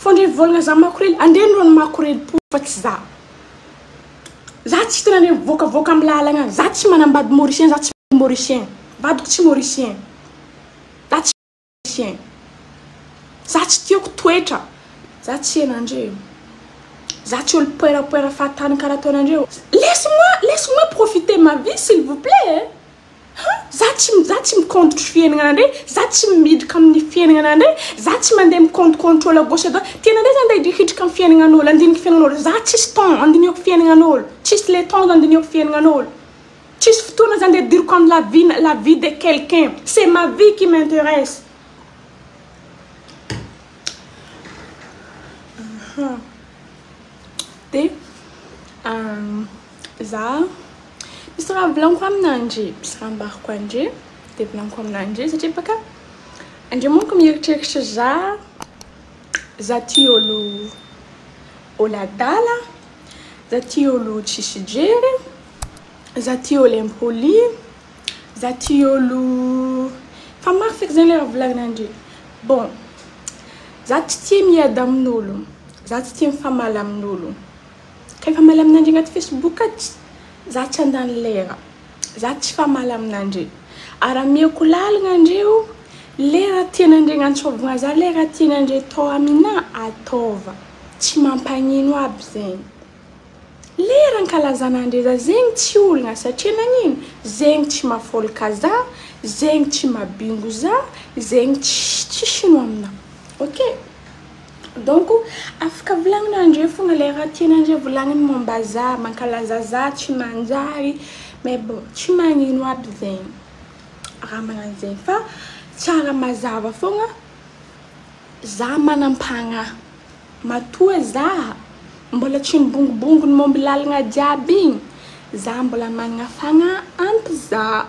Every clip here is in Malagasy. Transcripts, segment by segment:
Fô ndre mivolagna za makorely, andre no makorely po fa tsy za. Za tsy tena andre mivoakavoaka amy lalagna, za tsy manambady mauricien, za tsy mauricien, vadiko tsy mauricien, za tsy mauricien. Za tsy tiako toetra, za tsy hainandreo. Za tsy olo poerapoera fahatany karaha ataonandreo. Laisse-moi, laisse-moi profiter ma vie, s'il vous plaît. Za tsy micompte fiaignanandre, za tsy miditra amin'ny fiaignanandre, za tsy mandeha micompte contrôle à gauche à droite. Tianandre za andeha hidrikidrika amin'ny fiaignan'olo, andiniky fiaignan'olo. Za tsisy temps andinihako fiaignan'olo, tsisy le temps andinihako fiaignan'olo. Tsisy fotoana za andeha diriko amin'ny la vie de quelqu'un. C'est ma vie qui m'intéresse. De za misy raha volaniko aminandre, misy raha ambarako andre, de volaniko aminandre satria baka andre manko mieritreritra za tia olo adala, za tia olo tsisy jery, za tia olo impoli, za tia olo fa maro feky zegny le raha volagninandre. Bon, za tsy tia miady amin'olo, za tsy tia mifamaly amin'olo. Ka mifamaly aminandre agnaty Facebook ato, za tsy andany lera, za tsy famaly aminandre. Ary amiako lalagna andreo, lera tianandre agnantsovagna za, lera tianandre atao amina, ataova. Tsy mampagnino aby zegny. Lera ankalazanandre za zegny tsy olagna satria nagnino? Zegny tsy mahafolaka za, zegny tsy mabingo za, zegny tsy ino amina. Ok? Donc afaka volagninandre fogna le raha tianandre volagniny momba za, mankalaza za tsy manjary, mais bon, tsy magnino aby zegny raha magnano zegny fa tsara mazava fogna za manam-pagnahy. Matoa za mbola tsy mibongobongo ny momba lalagna jiaby igny, za mbola manana fagnahy ampy za.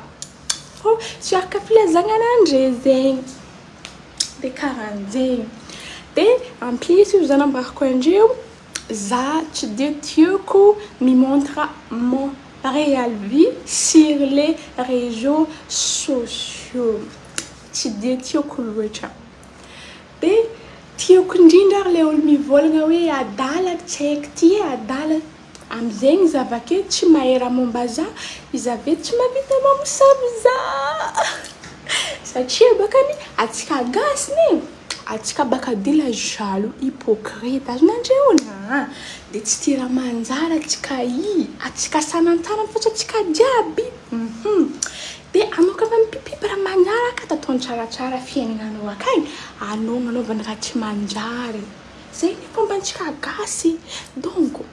Fô tsy araka filazagna anandre zegny. De karahan'zegny. De en plus io za nambarako andreo, za tsy de tiako mimontre mon réel vie sur les réseaux sociaux. Tsy de tiako loatra. De tiako indrindra ary le olo mivolagna hoe adala tsy haiko ty e, adala. Amizegny izy avake tsy mahay raha momba za, izy ave tsy mahavita mamosavy za. Satria bakany atsika gasy ne, atsika baka dila jaloux, hypocrite, azonandreo na de tsy tia raha manjary atsika i, atsika sanantanany fa tsy atsika jiaby. De anao kafa mipipipy raha manjary akato ataony tsaratsara fiaignananao akagny, anao agnanaovana raha tsy manjary. Zay ny fombantsika gasy. Donc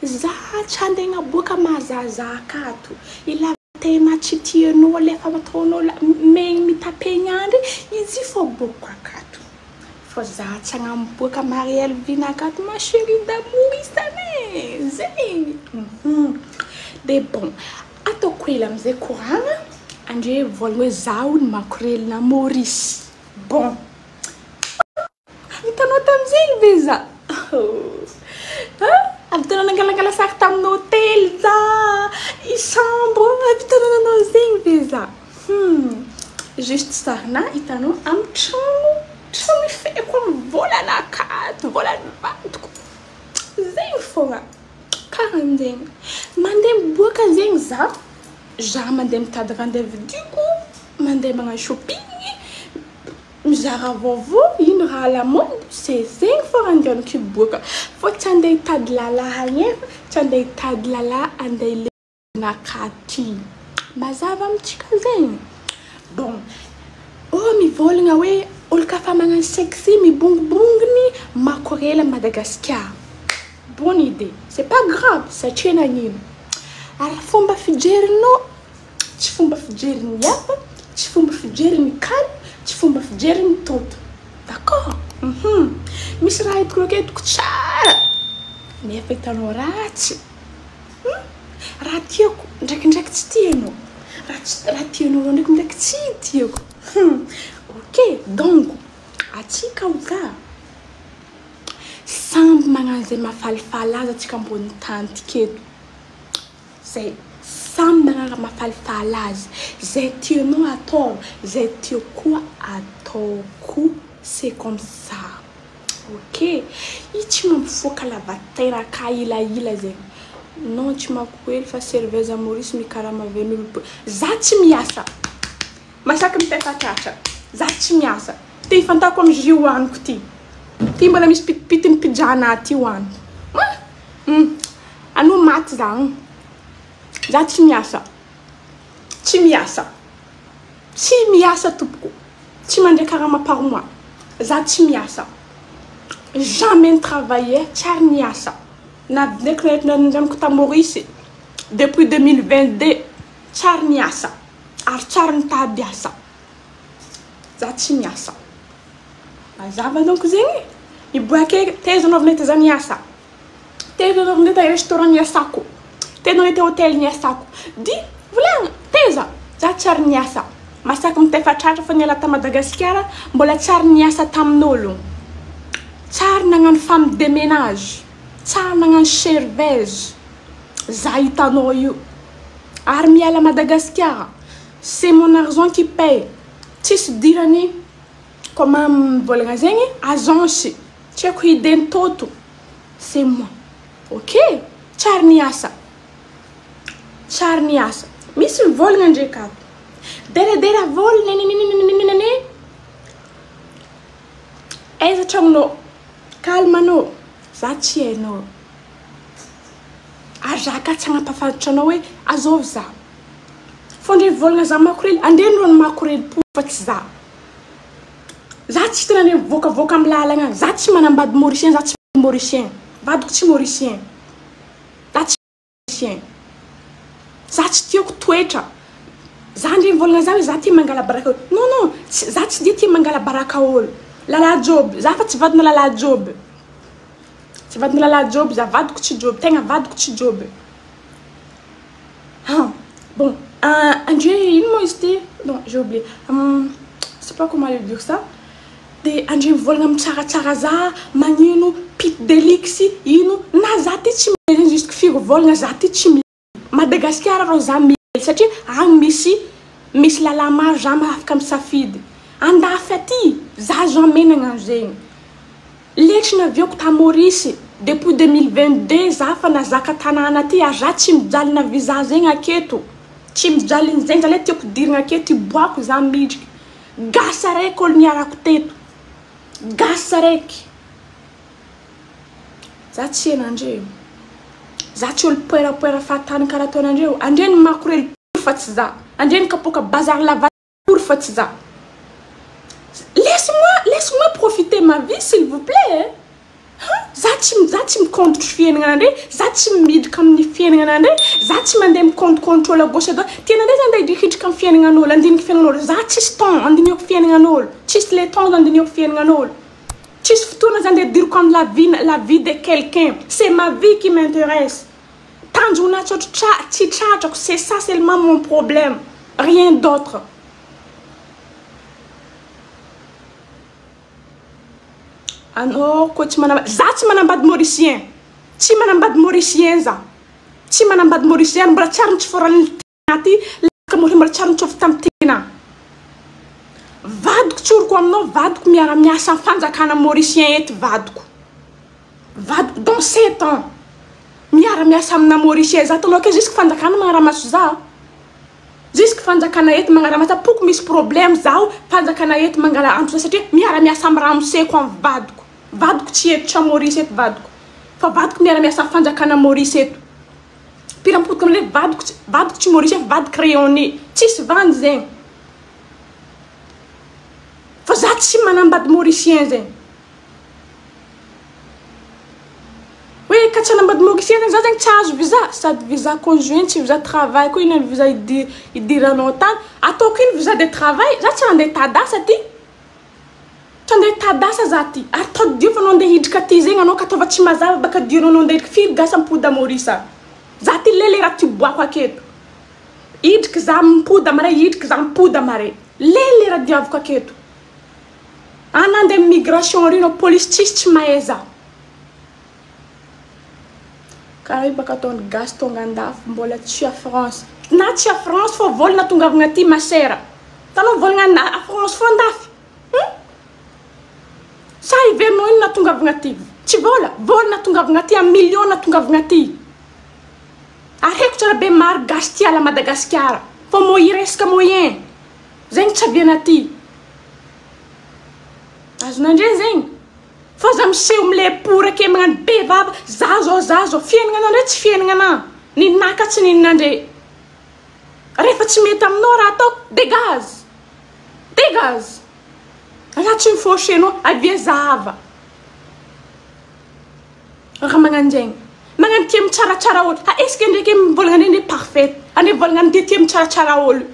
za tsy andeha agnaboaka mahazaza akato. Ila tena tsy tianao lefa ataonao megny mitapegny andry izy io fô boko akato. Fa za tsy agnamboaka ma réelle vie nakato, ma chérie d'amour isany zegny. De bon, ataoko hely amizay koragna andre volagna hoe zaho ny makorelina Maurice. Bon, hitanao tamizegny ve za? Avy tanao nangalangala sary tamin'ny hôtely za, i chambre, avy tanao nanao zegny ve za? Juste sarina hitanao amy trano ifeko amy volana akato, volany vadiko. Zegny fogna, karahan'zegny. Mandeha miboaka zegny za mandeha mitady rendez-vous diko, mandeha magnano shopping, mizara vaovao, ino raha à la mode, c'est zegny fô raha andehaniko hiboaka. Fô tsy andeha hitady lalahy agnefa, tsy andeha hitady lalahy andeha ilena akaty. Mazava amitsika zegny. Bon, oh mivolagna hoe olo kafa magnano sexy mibongobongony makorela Madagasikara. Bonne idée, c'est pas grave satria nagnino? Ary fomba fijerinao tsy fomba fijerin'ny hafa, tsy fomba fijerin'ny kalo, tsy fomba fijerin'ny toto. D'accord? Misy raha hitako aketiko tsara nefa hitanao ratsy. Raha tiako ndraikindraiky tsy tianao. Raha tsy raha tianao ndraikindraiky tsy tiako. Ok, donc atsika za samby magnano zay mahafalifaly azy atsika ambony tany ty eto. Zay samy magnano raha mahafalifaly azy. Zay tianao atao, zay tiako koa ataoko. C'est comme ça. Ok, io tsy mampifoaka lavateraka elaela zegny. Non tsy makoely fa serveuse à Maurice mikarama 20 000. Za tsy miasa. Masaky mitefa-tratra. Za tsy miasa. Ty fantako amy jus hoaniko ty. Ty mbola misy pitipitiny pijana ty hoaniko. Anao maty za. Za tsy miasa. Tsy miasa. Tsy miasa tompoko. Tsy mandray karama par mois. Za tsy miasa. Jamais travaillé, tsary niasa. Na ndraiky nandramiko ta Maurice depuis 2022 tsary niasa. Ary tsary nitady asa. Za tsy miasa. Mazava donc zegny. Iboake taiza anao avy za niasa. Taiza anao avy ta restaurant niasako. Taiza anao hôtel niasako. Di volagna taiza za tsary niasa. Masaky mitefa-tratra fa niala ta Madagasikara mbola tsary niasa tamin'olo. Tsary nagnano femme de ménage. Tsary nagnano serveuse. Za hitanao io. Ary miala Madagasikara. C'est mon argent qui paye. Tsisy dirany comment mivolagna zegny agence. Tsy haiko hideny toto. C'est moi. Ok? Tsary niasa. Tsary niasa. Misy mivolagna ndraiky ato. Deradera vola nenenenenenene. Aiza tragnonao? Calme anao. Za tsy hainao. Ary za ka tsy hanampafantatra anao hoe azovy za. Fô ndre mivolagna za makorely, andeha rô ny makorely po fa tsy za. Za tsy tena ndre mivoakavoaka amy lalagna agny. Za tsy manambady mauricien, za tsy mauricien. Vadiko tsy mauricien. Za tsy mauricien. Za tsy tiako toetra. Za ndre mivolagna za hoe za tia mangala baraka olo. Non non, za tsy dia tia mangala baraka olo. Lala joby, za fa tsy vadina lala joby. Tsy vadina lala joby, za vadiko tsy joby, tegna vadiko tsy joby. Ah, bon, André, ino moa izy ty? Non, j'ai oublié. Je sais pas comment le dire ça. De André mivolagna mitsaratsara za, magnino pite de luxe, ino na za ty tsy mila jusque firy volagna za ty tsy mila. Madagasikara rô za mila satria agny misy lala maro za afaka misafidy. Andafy aty za jamais nagnano zegny. Letry naviako ta Maurice depuis 2022 za fa nazaka tanàna aty ary za tsy mijalina visa zegny aketo. Tsy mijaliny zegny za le tiako dirigna aketo iboako za midriky. Gasy araiky olo niarako teto. Gasy araiky. Za tsy hainandreo. Za tsy olo poerapoera fahatany karaha ataonandreo. Andre ny makorely fa tsy za. Andre ny kapoaka bazary lava fa tsy za. Laisse-moi profiter ma vie s'il vous plaît. Za tsy micontre fiaignanandre, za tsy miditra amin'ny fiaignanandre, za tsy mandeha micompte contrôle à gauche à droite. Tianandre za andeha hidrikidrika amin'ny fiaignan'olo, andiniky fiaignan'olo. Za tsisy temps andinihako fiaignan'olo. Tsisy le temps andinihako fiaignan'olo. Tsisy fotoana za andeha diriko amin'ny la vie de quelqu'un. C'est ma vie qui m'intéresse. Tanjona tsy tratrako, c'est ça seulement mon problème. Rien d'autre. Anao koa tsy manambady, za tsy manambady mauricien. Tsy manambady mauricien za. Tsy manambady mauricien, mbola tsary ny tsy foran'ny tena ty, laka mauricien mbola tsary nitsofy tamin'ny tena. Vadiko tsoriko aminao, vadiko miara-miasa amin'ny fanjakana mauricien eto vadiko. Vadiko dans 7 ans. Miara-miasa amina mauricien za ataonao ke jusque fanjakana magnaramaso za. Jusque fanjakana eto magnaramaso poko misy problème zaho fanjakana eto mangala antso satria miara-miasa amin'ny ramoseko amin'ny vadiko. Vadiko tsy eto tsy Maurice eto vadiko. Fa vadiko miara-miasa amin'ny fanjakana Maurice eto. Pirampotoko amile vadiko tsy Maurice vadiko Réunion. Tsisy vandy zegny. Fa za tsy manambady mauricien zegny. Hoe ka tsy hanambady mauricien zegny za zegny tsy azo visa, sady visa conjoint tsy visa travail koa ino ny visa idiranao tany. Ataoko ino visa de travail, za tsy andeha hitady asa ty. Tsy andeha hitady asa za ty. Ary tadidio fa anao andeha hidrika aty zegny anao ka ataova tsy mazava baka dionao anao andeha hidrika firy gasy mipody à Maurice. Za ty le lera ty boako aketo. Hidriky za mipody amare, hidriky za mipody amare. Le lera diaviko aketo. Anandeha migration rino police tsisy tsy mahay za. Karaha io baka ataony gasy tonga andafy mbola tsy à France. Na tsy à France fô volagna tongavagna aty ma chère. Tanao volagna à France fô andafy. Sa heverinao ino nahatongavagna aty? Tsy vôla? Vôla nahatongavagna aty, am million nahatongavagna aty. Ary haiko tsara be maro gasy tia ala Madagasikara fa mo hiresaka moyen zegny tsy aviana aty. Azonandre zegny? Fa za miseho milepora ake magnano be vava za zao za zao fiaignana ndray tsy fiaignana anah ninah ka tsy ninandre. Rehefa tsy mety aminao raha ataoko degage degage za tsy mi-forcer anao avia zahava. Raha magnanjegny. Magnano tia mitsaratsara olo. Ha est ce que ndreky mivolagna ndre ndre parfaite. Andre mivolagna ndre tia mitsaratsara olo.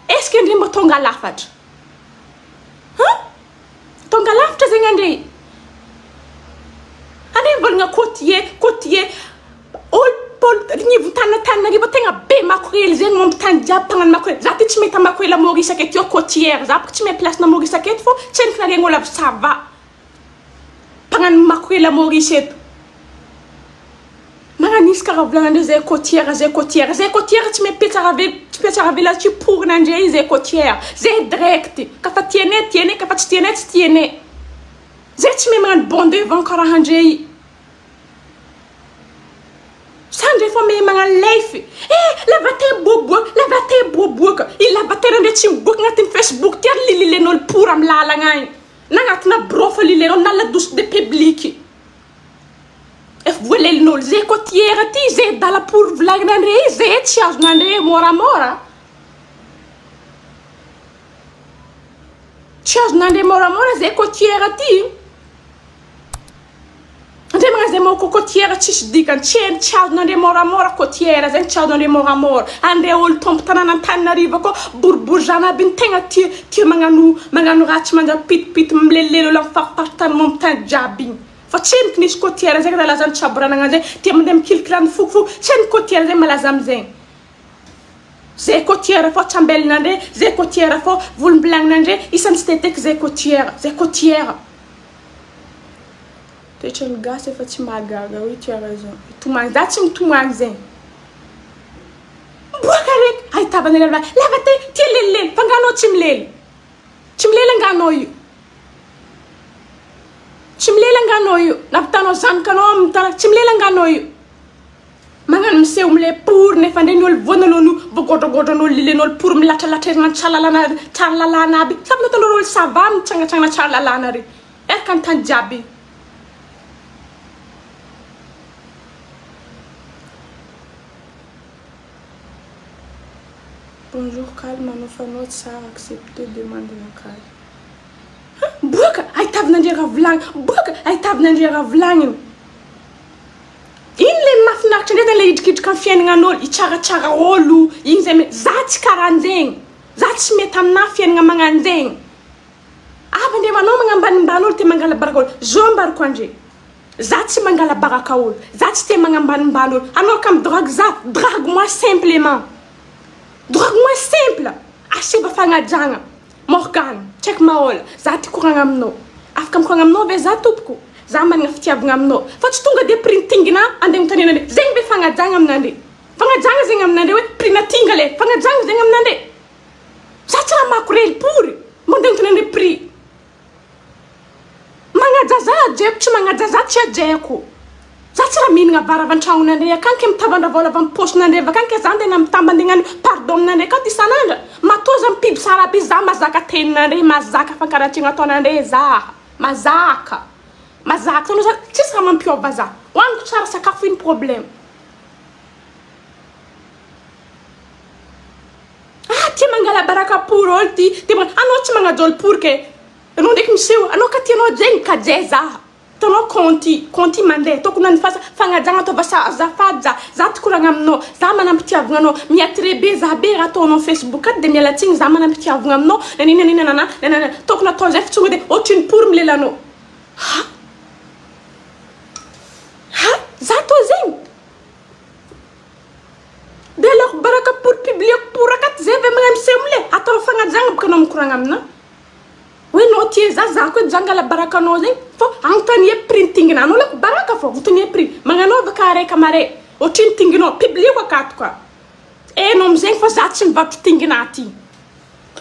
Est ce que ndre mba tonga lafatra. Ha? Tonga lafatra zegny andre. Andre mivolagna côtier, côtier. Olo pol nivon-tany Antananarivo tegna be makorely zegny momba tany jiaby mpagnano makorely. Za ty tsy mahita makorely à Maurice aketo io côtière. Za bôka tsy mahay place-na Maurice aketo fô tsy haiko naregny olo avy Sava. Mpagnano makorely à Maurice eto. Magnano izy karaha volagnandreo zay côtière zay côtière zay côtière tsy mahay mpiatsara tsy mpiatsara velatsihy porinandre io zay côtière zay direct ka fa tianay tianay ka fa tsy tianay tsy tianay zay tsy mahay magnano bon devant karaha andre io sa ndre fa mahay magnano lefy eh lava te miboaboaka lava te miboaboaka i lava tenandre tsy miboaka agnatin'ny facebook ty ary lililen'olo pory amy lalagna agny na agnatina bureau fa lilen'olo na ladosy de public Efa voalelin'olo zay côtière ty zay dalapory volagnina andre io zay tsy azon'andre moramora. Tsy azon'andre moramora zay côtière ty. Andre magnano zay moko côtière tsisy dikany tsy hainy tsy azon'andre moramora côtière zegny tsy azon'andre moramora. Andre olo tompo tanàna Antananarivo akao boribory zany aby ny tegna tia tia magnano magnano raha tsy manjary pitipity milelilely olo amy fariparitany momba tany jiaby igny. Fa tsy henoko nisy côtière zegny nalaza ny tsaboranagna zay tia mandeha mikilikilany fokofoko tsy henoko côtière zay malaza amizegny. Zay côtière fô tsambelonandre, zay côtière fô volombilagninandre, isan'ny tsy teteky zay côtière, zay côtière. Toetran'ny gasy efa tsy mahagaga oui tu as raison. Mitomany za tsy mitomany zegny. Miboaka raiky ahitavana lava lava te tia lelilely fa nga anao tsy milely. Tsy milely nga anao io. Tsy milely nga anao io. Navitanao zanakanao amin'ny tana tsy milely nga anao io. Magnano miseho milay pory nefa ndray ny olo voanalohany io voagodragodran'olo lilen'olo pory milatralatra ery tsaralalana tsaralalana aby. Samy nataonareo olo ça va mitsangatsangana tsaralalana re. Eraka ny tany jiaby. Bonjour calme anao fa anao tsara accepter demande nakahy. Ha boaka ahitavina andre raha volagny boaka ahitavina andre raha volagniny. Iny le mahafinaritra ndray zany le hidrikidrika amin'ny fiaignanan'olo hitsaratsara olo iny zay me za tsy karahan'zegny za tsy mety aminahy fiaignana magnan'zegny. Avy andre manao magnambanimbany olo te mangala baraka olo zo ambarako andre za tsy mangala baraka olo za tsy tia magnambanimbany olo anao ka midrague za drague moi simplement drague moi simple asiva fagnajagna Morgane tsy haiko mahola za ty koragna aminao afaka mikoragna aminao ve za tompoko za manana fitiavagna aminao fa tsy tonga de printingina andeha anontaniana andre zegny ve fagnajagna aminandre fagnajagna zegny aminandre hoe prinatinga le fagnajagna zegny aminandre za tsy raha makorely pory mandeha anontaniana prix magnaja za ajaiko tsy magnaja za tsy ajaiko za tsy raha mihinagna vary avy an-tragnonandre akany ke mitavandra vola avy amin'ny paosinandre avy akany ke za andeha mitamba andeha hagnano pardon aminandre akato isan'andra matoa za mipiby sara aby za mazaka teninandre mazaka fankaratsiagna ataonandre za mazaka mazaka anao za tsisy raha mampiova za hoaniko tsara sakafo ino problème ah tia mangala baraka pory olo ty tia anao tsy magnaja olo pory ke anao ndraiky miseho anao ka tianao zegny kajay za Hitanao kaonty, kaonty mandeha, tokony anifasa fagnajagna ataova sa azafady za, za ty koragna aminao, za manam-pitiavagna anao, mi-attirer be za be raha ataonao facebook ato de miala tsiny za manam-pitiavagna aminao, nanina nina nana, nanana, tokony atao zay fa tsy tonga de ohatrin'ny pory milelanao. Ha! Ha! Za atao zegny? De alako baraka pory publieko pory akato zay ve magnano miseho mile, ataova fagnajagna bôka anao mikoragna aminah. Hoe nao tia za, za koa jangala baraka anao zegny fô agnontania prix ny tingina anao lako baraka fô agnontania prix magnanaova ka araiky mare ohatrino tinginao publieko akato ka enao amizegny fa za tsy mivarotro tingina aty.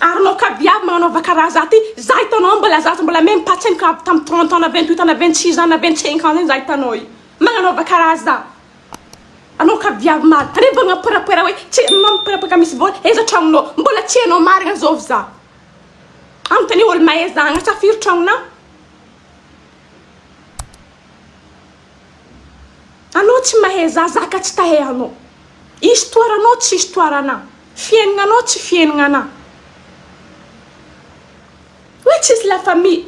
Ary anao ka viavy magnanaova karaha za ty, za hitanao mbola zaza mbola même pas tsy haiko avy tam 30 ans na 28 ans na 26 ans na 25 ans zegny za hitanao io. Magnanaova karaha za. Anao ka viavy maro. Are mba magnapoerapoera hoe tsy anao mipoerapoera misy vola, aiza tragnonao? Mbola tsy hainao marigna zôvy za. Anontania olo mahay za agny, asa firy tragnonao? Anao tsy mahay za, za ka tsy tahay anao. Histoire anao tsy histoire anah. Fiaignanao tsy fiaignanah. Hoe tsisy la famille.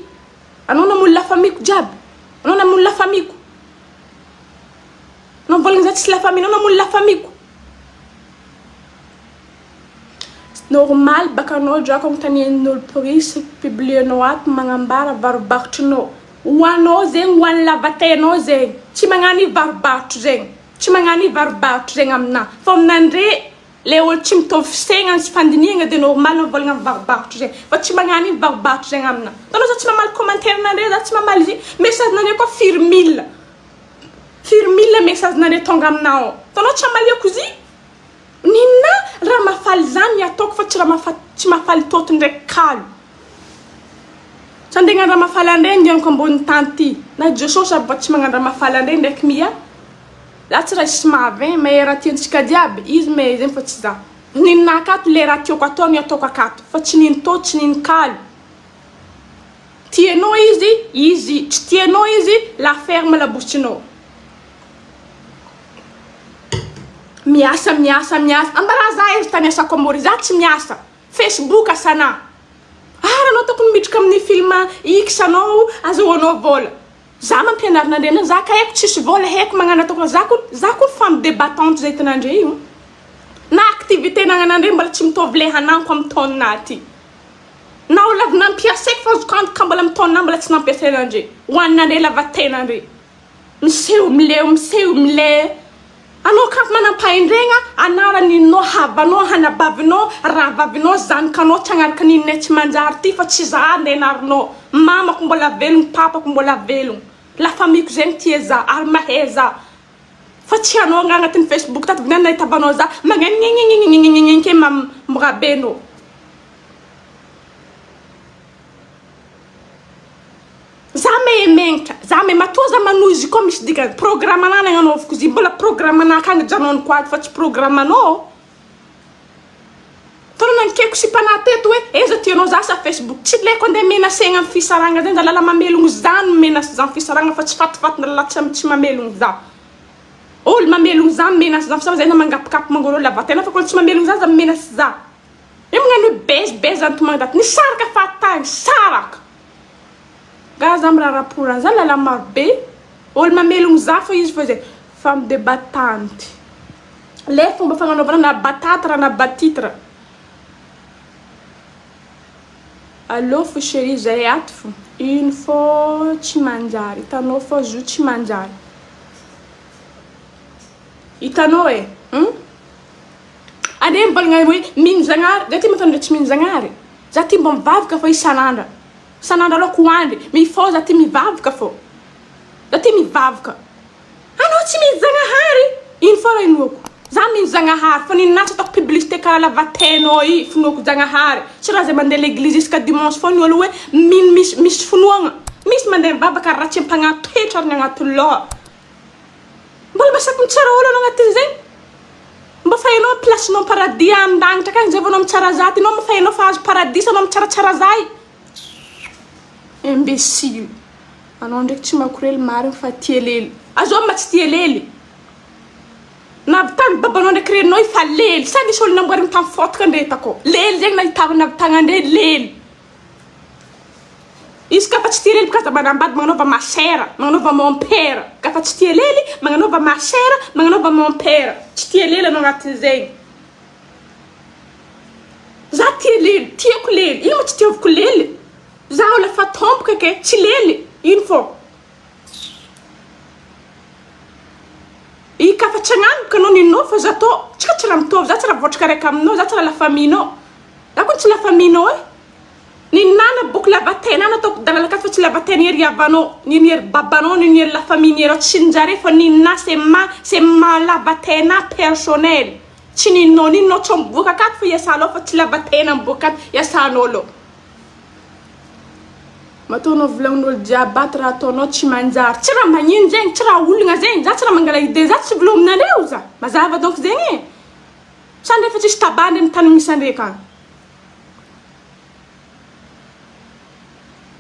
Anao namono la famille-ko jiaby. Anao namono la famille-ko. Anao mivolagna za tsisy la famille, anao namono la famille-ko. Normal baka anao drako agnontanian'olo prix sy publienao ato magnambara varobarotrinao. Ho anao zegny ho an'ny lavatenao zegny. Tsy magnano i varobarotro zegny. Tsy magnano i varobarotro zegny aminah. Fa aminandre le olo tsy mitovy fisainana sy fandinihana de normal mivolagna amin'ny varobarotro zegny. Fa tsy magnano i varobarotro zegny aminah. Hitanao za tsy mamaly commentaire nandre za tsy mamaly izy. Message nandre koa firy mille. Firy mille message nandre tonga aminah ao. Hitanao tsy amaliako izy. Nina raha mahafaly zany ny ataoko fa tsy raha mahafa tsy mahafaly tôty ndraiky kalo. Tsy andeha hagnano raha mahafaly andre andianako ambony tany ty. Na Jesosy aby mba tsy magnano raha mahafaly andre ndraiky Mia. Za tsy raha simavy hein, mahay raha tiantsika jiaby, izy mahay zegny fa tsy za. Nina akato le raha tiako atao ny ataoko akato fa tsy nino tôty tsy nino kalo. Tianao izy, izy tsy tianao izy, la ferme labositrinao. Miasa miasa miasa ambara za aiza tany asako amory za tsy miasa Facebook asana ary anao tokony miditra amin'ny film X anao azahoanao vola za mampianarina andre za ka haiko tsisy vola haiko magnano ataoko za ko za ko femme debattante zay hitanandre io na activité nagnanandre mbola tsy mitovy le hananko amin'ny taonina aty na olo avy nampiasaiko fa azoko antoka mbola amin'ny taonina mbola tsy nampiasainandre hoaninandre lava tenandre Miseho mileo miseho mile Anao kanto manampahendregna anarany nao havanao hanabavinao rahavavinao zanakanao tsy agnaraka ninonay tsy manjary ty fa tsy za nenarinao mamako mbola velogno papako mbola velogno la famille ko zegny tia za ary mahay za fa tsy anao nga agnatin'ny facebook tato vinany nahitavanao za magnano ngengengengengengenge ke mirabenao. Za mehemegnitra, za me matoa za manohy izy koa misy dikany, programme anah nagnanaovako izy io, mbola programme anah akagny janoniko ato fa tsy programme anao, fa nankeko sipanah teto hoe aiza tianao za sa facebook, tsy ilaiko andeha menacegna am fisaragna zegny za lala mamelogno za no menace za am fisaragna fa tsy fatifatina lala tsy tsy mamelogno za, olo mamelogno za menace za am fisaragna zay na mangapokapoko mangôrô lava tegna fa kô olo tsy mamelogno za za menace za, io magnano hoe baizy baizy zany tomagny daty nisaraka fahatany, saraka. Nga za miraraporana za lala maro be olo mamelogno za fô izy fô zay femme de battante le fomba fagnanaovana na batatre na batitre allo fo chérie zay ato fo ino fô tsy manjary hitanao fô zo tsy manjary hitanao e hum andeha mivolagna hoe mino zagnahary za ty mahatonga tsy mino zagnahary za ty mbô mivavaka fô isan'andra Isan'andro aloha koandry, mifoha za ty mivavaka fô, za ty mivavaka, anao tsy mino Zagnahary? Ino fô raha inoako? Za mino Zagnahary fa ninahy tsy ataoko publicité karaha lavatenao i finoako Zagnahary, tsy raha zay mandeha l'église isaka dimanche fô ny olo hoe mino misy misy finoagna, misy mandeha mivavaka ary ratsy am-pagnahy toetra ary ny agnatin'ny loha. Mbola masaky mitsara olo anao agnatin'izegny? Mba fa hainao place-nao paradis an-dagnitra akagny zay vao anao mitsara za ty, anao mba fa hainao fa azo paradisa anao mitsaratsara za i. Imbécile. Anao ndraiky tsy makorely marigny fa tia lely. Azao ma tsy tia lely? Nahavitany babanao ndraiky reninao io fa lely. Sa nisy olo namboarigny tamin'ny fotaka ndre takao? Lely zegny nahitava nahavitagna andre lely. Izy ka fa tsy tia lely bôka aza manambady magnanaova ma chère, magnanaova mon père. Ka fa tsy tia lely magnanaova ma chère, magnanaova mon père. Tsy tia lely anao agnatin'izegny. Za tia lely, tiako lely. Ino ma tsy tiaviko lely? Za olo efa tompoka ke, tsy lely. Ino fô? I ka fa tsy hagnano bôka anao ninao fa za tô, tsika tsy raha mitovy, za tsy raha votraka araiky aminao, za tsy raha la famille-nao. Za kony tsy la famille-nao e. Ninana boky lava tena nataoko dalalaka fa tsy lava tena ery havanao nino ery babanao nino ery la famille ery tsinjare fa nina c'est ma c'est ma lava tena personnel. Tsy ninonao ninonao tsao miboaka akato fa iasanao fa tsy lava tena miboaka ato iasanao lo. Matoa anao volagnin'olo jiaby ato raha ataonao tsy manjary. Tsy raha magnino zegny, tsy raha olagna zegny, za tsy raha mangala idée za tsy volominareo za. Mazava donc zegny e. Sa ndre fa tsisy tabac ndre amy tany misy andre akagny.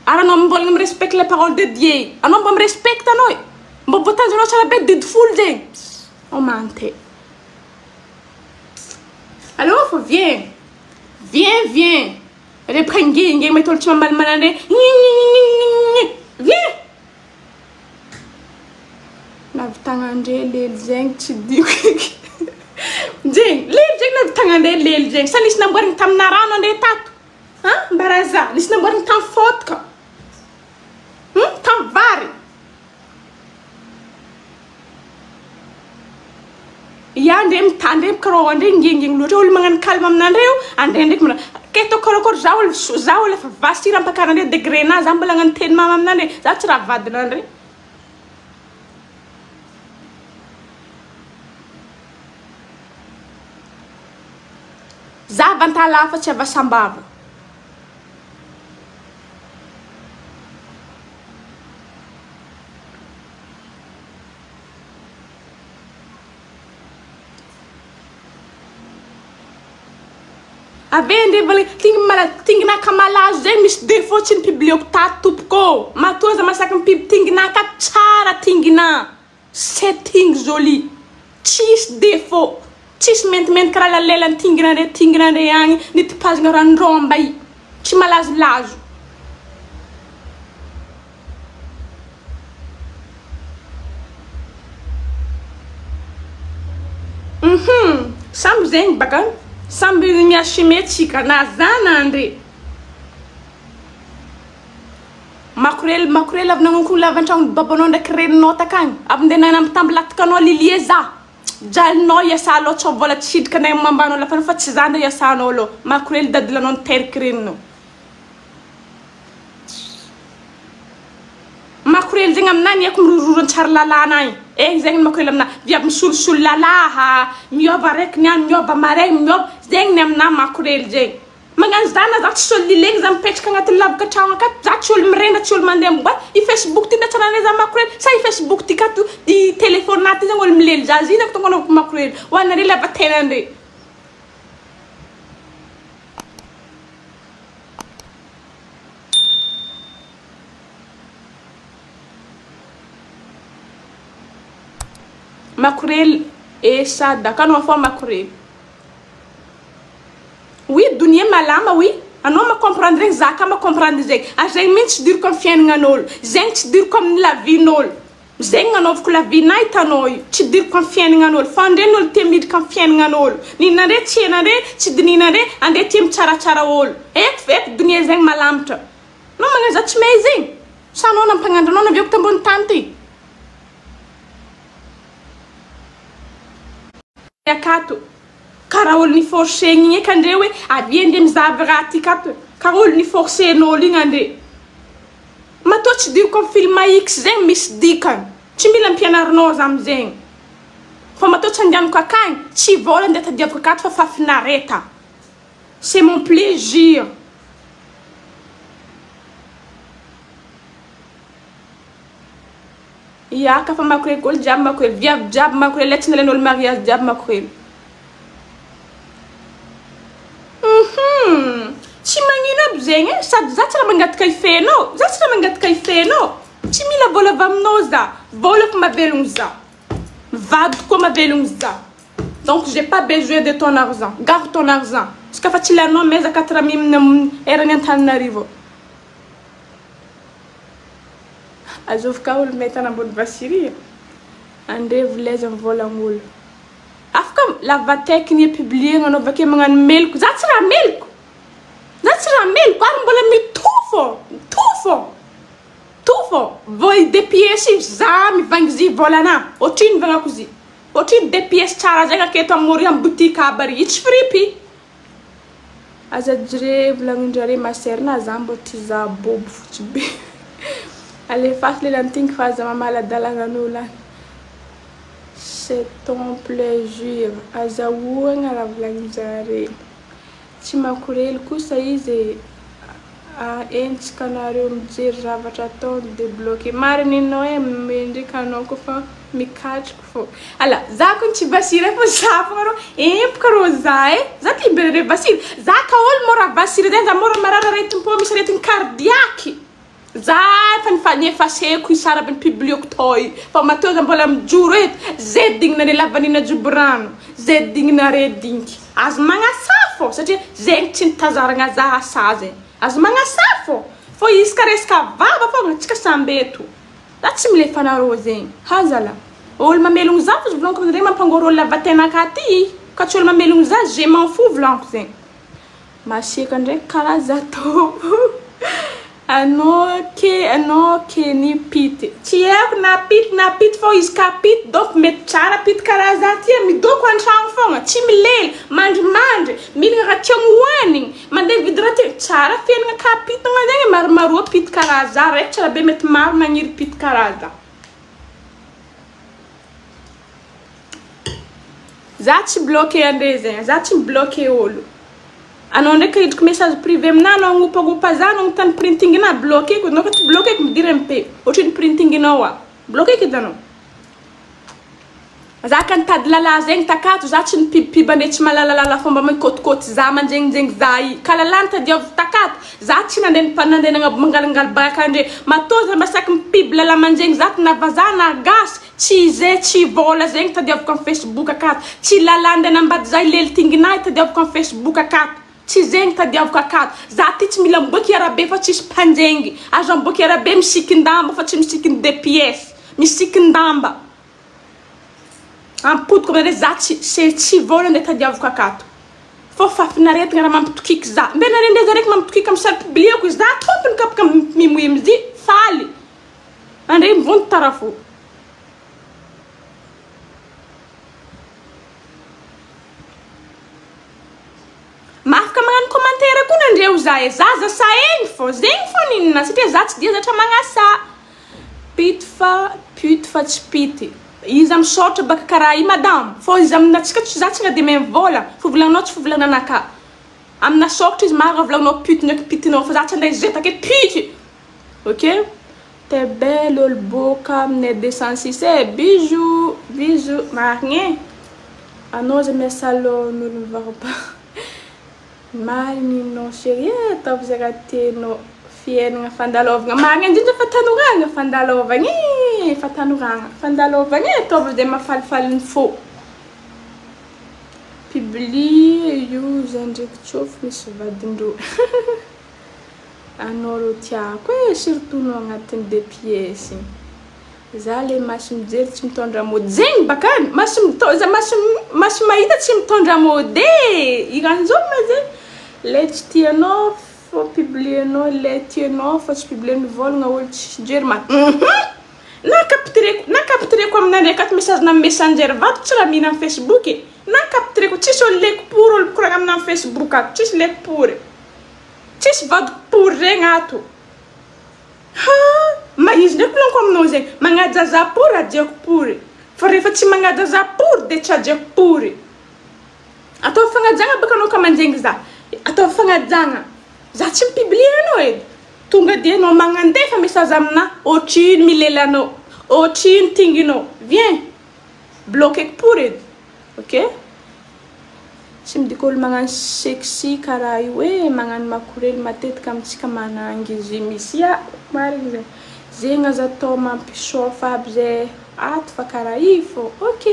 Ary anao mbola mi-respecte la parole de Dieu. Anao mba mi-respecte anao e. Mba voatanjonao tsara be didy folo zegny. Omante. Aleo fa viens. Viens, viens. Repoka ngengeny mahita olo tsy mamalimaly andre. Viens. Navitagnandre lely zegny tsy diko eky. Zegny, lely zegny navitagnandre lely zegny. Sa nisy namboarigny tamina rano andre tato? Ha? Mbaraza, nisy namboarigny tamy fôtaka. Hum, tamy vary. Ya ndre mitandre karaha andre ngengeny loatra olo magnano calme aminandreo andre ndraiky mana ke atao karakôry za olo za olo efa vasira ampakarandre degré na za mbola hagnano teny mamy aminandre za tsy raha vadinandre. Za avy Antalaha fa tsy avy Sambava. Ave ndre mbola tigny mala tinginaka malazo zay misy défaut tsy ni-publieko tato tompoko ô. Matoa za masaky mi-pub tinginaka tsara tingina. C'est tigny joli. Tsisy défaut. Tsisy maintimainty karaha lalelany tinginandre tinginandre agny nitipazagna randromba i. Tsy malazolazo. Uhum, samby zegny baka samby mi-assumer tsika na za na andre. Makorely makorely avy nagnonko lava an-tragno babanao ndraiky reninao takagny avy ndeha nanambitamby latikanao lilie za jalinao iasa aloha tsao vola tsy hiditra anay mambanao lafa fa tsy za ndeha iasanao aloha makorely dadilanao niteraka reninao. Makorely zegny aminah ny haiko mirororo antsary lalana agny eh zegny ny makorely aminah viavy misolosolo lalaha miôva araiky niany miôva maraigny miôva zegny ny aminah makorely zegny magnano za na za tsisy olo lilegny za mipetraka agnatin'ny lavaka tragno akato za tsy olo mirendra tsy olo mandeha miboaty i facebook ty ndray tsy raha za makorely sa i facebook ty kato i telephone ty zegny olo milely za zina tonga anaovako makorely ho anare lava tenandre. Makorely esa daka anao fô makorely. Oui donia malama oui anao ma comprendre regny za ka ma comprendre zegny ary zegny mintsy tsy diriko amin'ny fiaignanan'olo zegny tsy diriko amin'ny la vie n'olo zegny nanaovako la vie na hitanao io tsy diriko amin'ny fiaignanan'olo fa andre ny olo tia miditra amin'ny fiaignanan'olo ninandre tsy hainandre tsy dininandre andre tia mitsaratsara olo eto eto donia zegny malamatra anao magnano za tsy mahay zegny sa anao nampagnandro anao naviako tambony tany ty akato karaha olo ni-forcer-gny igny eky andre hoe avia andre mizava raha ty kato karaha olo ni-forcer-n'olo igny andre matoa tsy diriko amin'ny film X zegny misy dikany tsy mila ampianarinao za amizegny fa matoa tsy andianiko akagny tsy vôla andeha tadiaviko akato fa fahafinareta c'est mon plaisir. Ya ka fa makorely olo jiaby makorely viavy jiaby makorely le tsy nalain'olo mariage jiaby makorely. Uhum tsy magnino aby zegny e sady za tsy raha mangataka ifehinao za tsy raha mangataka ifehinao tsy mila vôla avy aminao za vôla efa mahavelogno za vadiko koa mahavelogno za donc j'ai pas besoin de ton argent garde ton argent izy ka fa tsy ilainao meza 4 mille erany Antananarivo. Azovy ka olo mety anambony vasiry Andrevo laiza mivôlagn'olo afaka lavateky ny publier anao bakeo magnano meloko za tsy raha meloko za tsy raha meloko ary mbola mitofo mitofo tofo vao i deux pièces io za mivangy izy vôlana ohatrino mivagnako izy ohatrino deux pièces tsara zegny aketo amory amy boutique aby ary io tsy fripy Aza jre volagnin-drare ma sœur na za mbô tia za bobo fotsy be. Alefaso lelan'tingy fa aza mamaly adalagnan'olo agny. C'est ton plaisir. Azahoagna raha volagnin-jare. Tsy makorely kosa izy e. Ahentsika anareo mijery zavatra ataony débloqué. Marina ianao e, mendrika anao koa fa mikatroka fô. Ala, za kony tsy vasira fa za fogna rô empoka rô za e. Za ty mbele vasira. Za ka olo mora vasira zegny, za mora marary aretim-po, misy aretigny cardiaque. Za efa nifa niefaseko i sary aby nipublieko tao i fa matoa za mbola mijoro eto, zay dignina le lavanina joborano, zay dignina re dinky. Aza magnasa fô satria zegny tsy nitazaragna za asa zegny. Aza magnasa fô fô izy ka resaka vava fogna tsika samby eto. Za tsy milefa anareo zegny. Ha zala. Olo mamelogno za fô volaniko aminareo mampangoro olo lava tenaka aty. Ka tsy olo mamelogno za je m'en fous volaniko zegny. Masiaka ndraiky karaha za tompoko. Anao ke anao ke ny pity. Tsy haiko na pity na pity fô izy ka pity donc mety tsara pity karaha za ty e, midoko an-tragno fogna, tsy milely, mandrimandry, mihinagna raha tiagna hohanigny, mandeha mividy raha tiagna, tsara fiaignana ka pitagna zegny e, maromaroa pity karaha za, raiky tsara be mety maro magniry pity karaha za. Za tsy bloqué andre zegny, za tsy mi-bloqué olo. Anao ndraiky hidriky message privé aminah anao agnompagnompa za anao agnontany printing na bloqué-ko anao ka tsy bloqué-ko midira MP. Ohatrino printing-nao ah. Bloqué-ko edy anao. Za ka nitady lala zegny takato za tsy nipibipiby andre tsy malalalala fomba mikôtikôty za manjenginjengy za i. Ka lala nitadiaviko takato za tsy nandeha nandeha nagnabo mangalangala baraka andre. Matoa za masaky mipiby lala manjegny za na vazaha na gasy tsy ze tsy vôla zegny tadiaviko am facebook akato. Tsy lala andeha nambady za ilely tinginahy tadiaviko am facebook akato. Tsy zegny tadiaviko akato. Za ty tsy mila miboaky arabe fa tsisy mpanjengy. Aza miboaky arabe misikin-damba fa tsy misikin deux pièces. Misikin-damba. Ampodiko aminareo za tsy se tsy vôla nde tadiaviko akato. Fô fahafinaretagna raha mampitokiky za. Mbe nareo ndre za raiky mampitokiky am sary publieko za tompony kapaka mimoimzy faly. Andre mivonto tarafo. Mafaka magnano commentaire koa nandreo za e. Za za sahegny fô zegny fô ninona satria za tsy dia zatra magnasa. Pity fa pute fa tsy pity. Iza misaotra baka karaha i madame. Fô izy aminatsika tsy za tsy na de même vôla. Fivolagnanao tsy fivolagnanaka. Amina sôkatra izy maro raha volagninao pute ndraiky pitinao fa za tsy andeha hizetaka eto pute. Ok? T'es belle olo boka aminay 206 e. Bisous. Bisous. Marigny e. Anao zay miasa alohan'olo mivaroba. Marigny non chérie e, ataovy zay raha tianao. Fiainana fandalovagna. Marigny indrindra fa tanoragna fandalovagna e. Fa tanoragna fandalovagna e, ataovy zay mahafalifaly ny fô. Publie io zay ndraiky tsôfo misy vadindrô. Anao rô tiako e, surtout anao agnatin'ny deux pièces igny. Za le maso mijery tsy mitondra mody. Zegny bakany, maso mito- za maso maso mahita tsy mitondra mody e. Iran'zao ma zegny. Le tsy tianao fô publienao, le tianao fô tsy publie mivolagna olo tsy jery ma. Na captureko, na captureko aminah ndraiky ato message na messenger vato tsy raha mihina am facebook e. Na captureko tsisy olo leko pory olo mikoragna aminah am facebook ato, tsisy leko pory. Tsisy vadiko pory regny ato. Ha! Ma izy ndraiky volaniko aminao zegny, magnaja za pory hajiako pory. Fa rehefa tsy magnaja za pory de tsy hajiako pory. Ataovy fagnajagna baka anao ka manjengy za. Ataovy fagnajagna. Za tsy mi-publier anao edy. Tonga de anao magnandefa message aminah, otrino milelanao, otrino tinginao. Viens. Bloqueko pory edy. Ok? Tsy midika olo magnano sexy karaha io e, magnano makorely matetika amintsika manangy izy misy ya marigny zay. Zegny aza atao mampisôfa aby zay ato fa karaha io fô. Ok.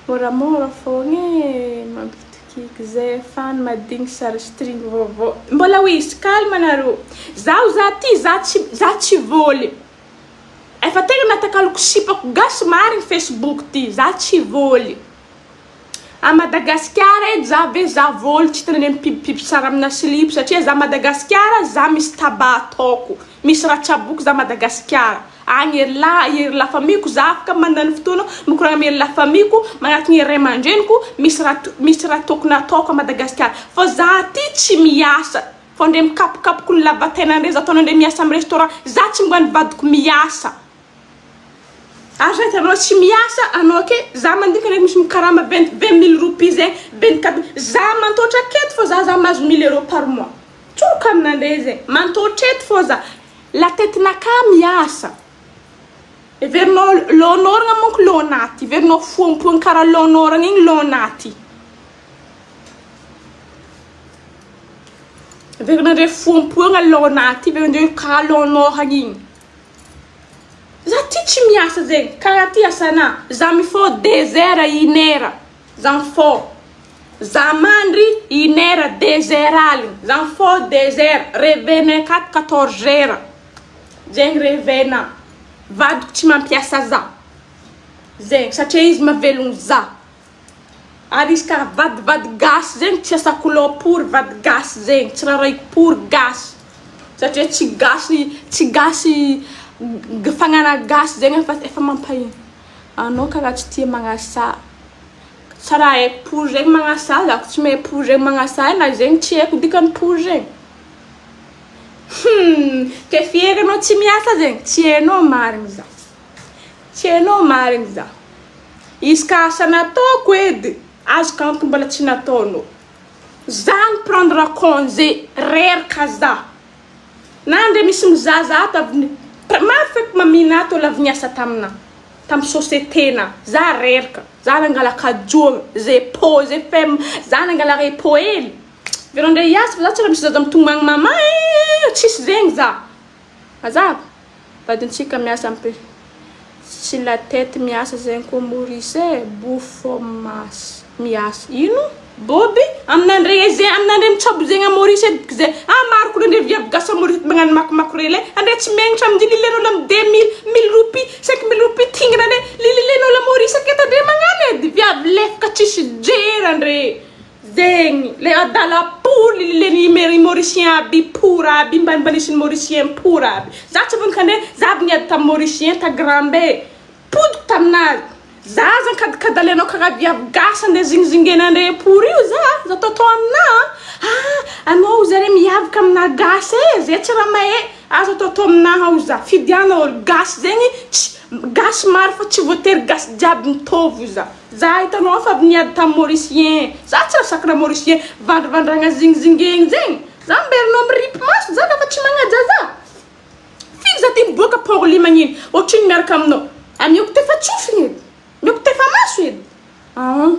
Moramora fogna e, mampitokiky zay fan madigny sary string vaovao. Mbola ho izy calme anareo. Zaho za ty za tsy za tsy vôly. Efa tegna natakaloko sipako gasy marigny Facebook ty, za tsy vôly. A Madagasikara edy za ve za vôly tsy hitanareo mipibipipy sary amina slip satria za Madagasikara za misy tabac ataoko, misy raha tsaboko za Madagasikara. Agny ery la ery la famille-ko za afaka mandany fotoana mikoragna amy ery la famille-ko, magnatony ery ray aman-dreniko, misy raha misy raha tokony ataoko a Madagasikara. Fa za aty tsy miasa. Fa ndre mikapokapoko ny lava tenandre za ataonandre miasa amy restaurant, za tsy mbola nivadiko miasa. Ary za hitanao tsy miasa anao ke za mandinika ndraiky misy mikarama 20 20000 roupies zegny 24 za mantotra aketo fô za za mahazo 1000 euros par mois. Tsoriko aminandre zegny mantotra eto fô za. La tête naka miasa. Heverinao lôn'ôragna manko lônaty. Heverinao foampoagna karaha lôn'ôragna igny lônaty. Heverinandre foampoagna lônaty, heverinandre karaha lôn'ôragna igny. Za ty tsy miasa zegny, karaha ty asana. Za mifôha deux heures, une heure. Za mifôha. Za mandry une heure, deux heures aligny. Za mifôha deux heures, réveil-nay akato 14 heures. Zegny réveil-na. Vadiko tsy mampiasa za. Zegny, satria izy mahavelogno za. Ary izy karaha vadivady gasy zegny tsy asako lôha pory vady gasy zegny, tsy rarahiko pory gasy. Satria tsy gasy, tsy gasy fagnana gasy zegny efa efa mampahiny. Anao karaha tsy tia magnasa. Tsy raha haiko pory zegny magnasa, za ko tsy mahay pory zegny magnasa na zegny tsy haiko dikany pory zegny. Ke fiera anao tsy miasa zegny, tsy hainao marigny za. Tsy hainao marigny za. Izy ka asa nataoko edy, azoko antoka mbola tsy nataonao. Za ni prendre congé, reraka za. Na ndre misy mizaha za ato avy maro feky mamina ato olo avy niasa tamina. Tamy société-na. Za reraka. Za nangala kajoana, ze pause FM, za nangala repos hely. Verao ndre hiasa fa za tsy raha misy zaza mitomagny mama e, tsisy zegny za. Mazava? Vadintsika miasa ampe. Tsy la tête miasa zegny koa Maurice e, bofomas miasa. Ino? Boby? Aminandre ze aminandre mitsabo zegny a Maurice edy ze. Ah maro koa ndre viavy gasy a Maurice magnano makomako rely e. Andre tsy megnatra amindry lilen'olo amy 2000, 1000 roupies, 5000 roupies tingana andre lililen'olo a Maurice aketo andre magnano edy viavy lefaka tsisy jery andre. Zegny le adala pory lililen'ny Mauricien aby pory aby mbanimbanisiny Mauricien pory aby. Za tsy vonika andre za avy niady tamy Mauricien ta Grambe. Podiko taminazy. Za zany kadikadalenao karaha viavy gasy andeha zingizingenandre pory io za. Za ataotao amina. Ah, anao zare miavaka amina gasy e, zay tsy raha mahay. Aza ataotao amina ao za. Fidiana olo gasy zegny tsy gasy maro fa tsy voatery gasy jiaby mitovy za. Za hitanao fa avy niady tamy Mauricien. Za tsy raha sakana Mauricien vandrivandragna zingizingegny zegny. Za mberinao miripy maso za kafa tsy magnaja za. Firy za ty miboaka Port Louis magnino. Ohatrino miaraka aminao. Amioko tefa tsofigny edy. Amioko tefa maso edy. Ah.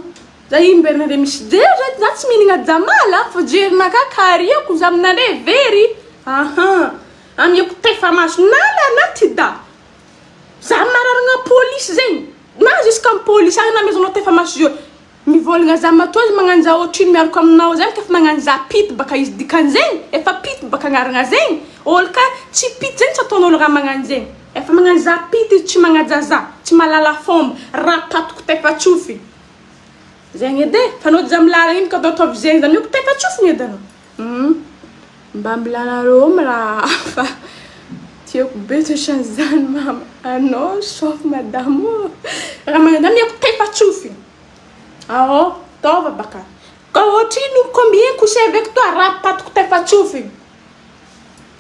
Za io mberinandre misy jery za tsy mihinagna jamala fa jerinaka kariako za aminandre very. Aha. Amioko tefa maso nala na tida. Za mararagna polisy zegny. Na jusqu'à polisy agny namezanao tefa maso io. Mivolagna za matoa izy magnano za ohatrino miaraka aminao zegny kefa magnano za pity baka izy dikan'zegny. Efa pity baka agnarana zegny. Olo ka tsy pity zegny tsy ataon'olo raha magnano zegny. Efa magnano za pity izy tsy magnaja za, tsy mahalala fomba, raha patiko tefa tsofy. Zegny edy e. Fa anao za milalagna igny ka ataotaovy zegny za mioko tefa tsofigny edy anao. Mba milanareo raha hafa. Tiako be toetran'izany mama. Anao sauf madame ô. Raha magnano zany mioko tefa tsofigny. Ao, taova baka. Ka ohatrino combien coucher avec toi raha patiko tefa tsofigny.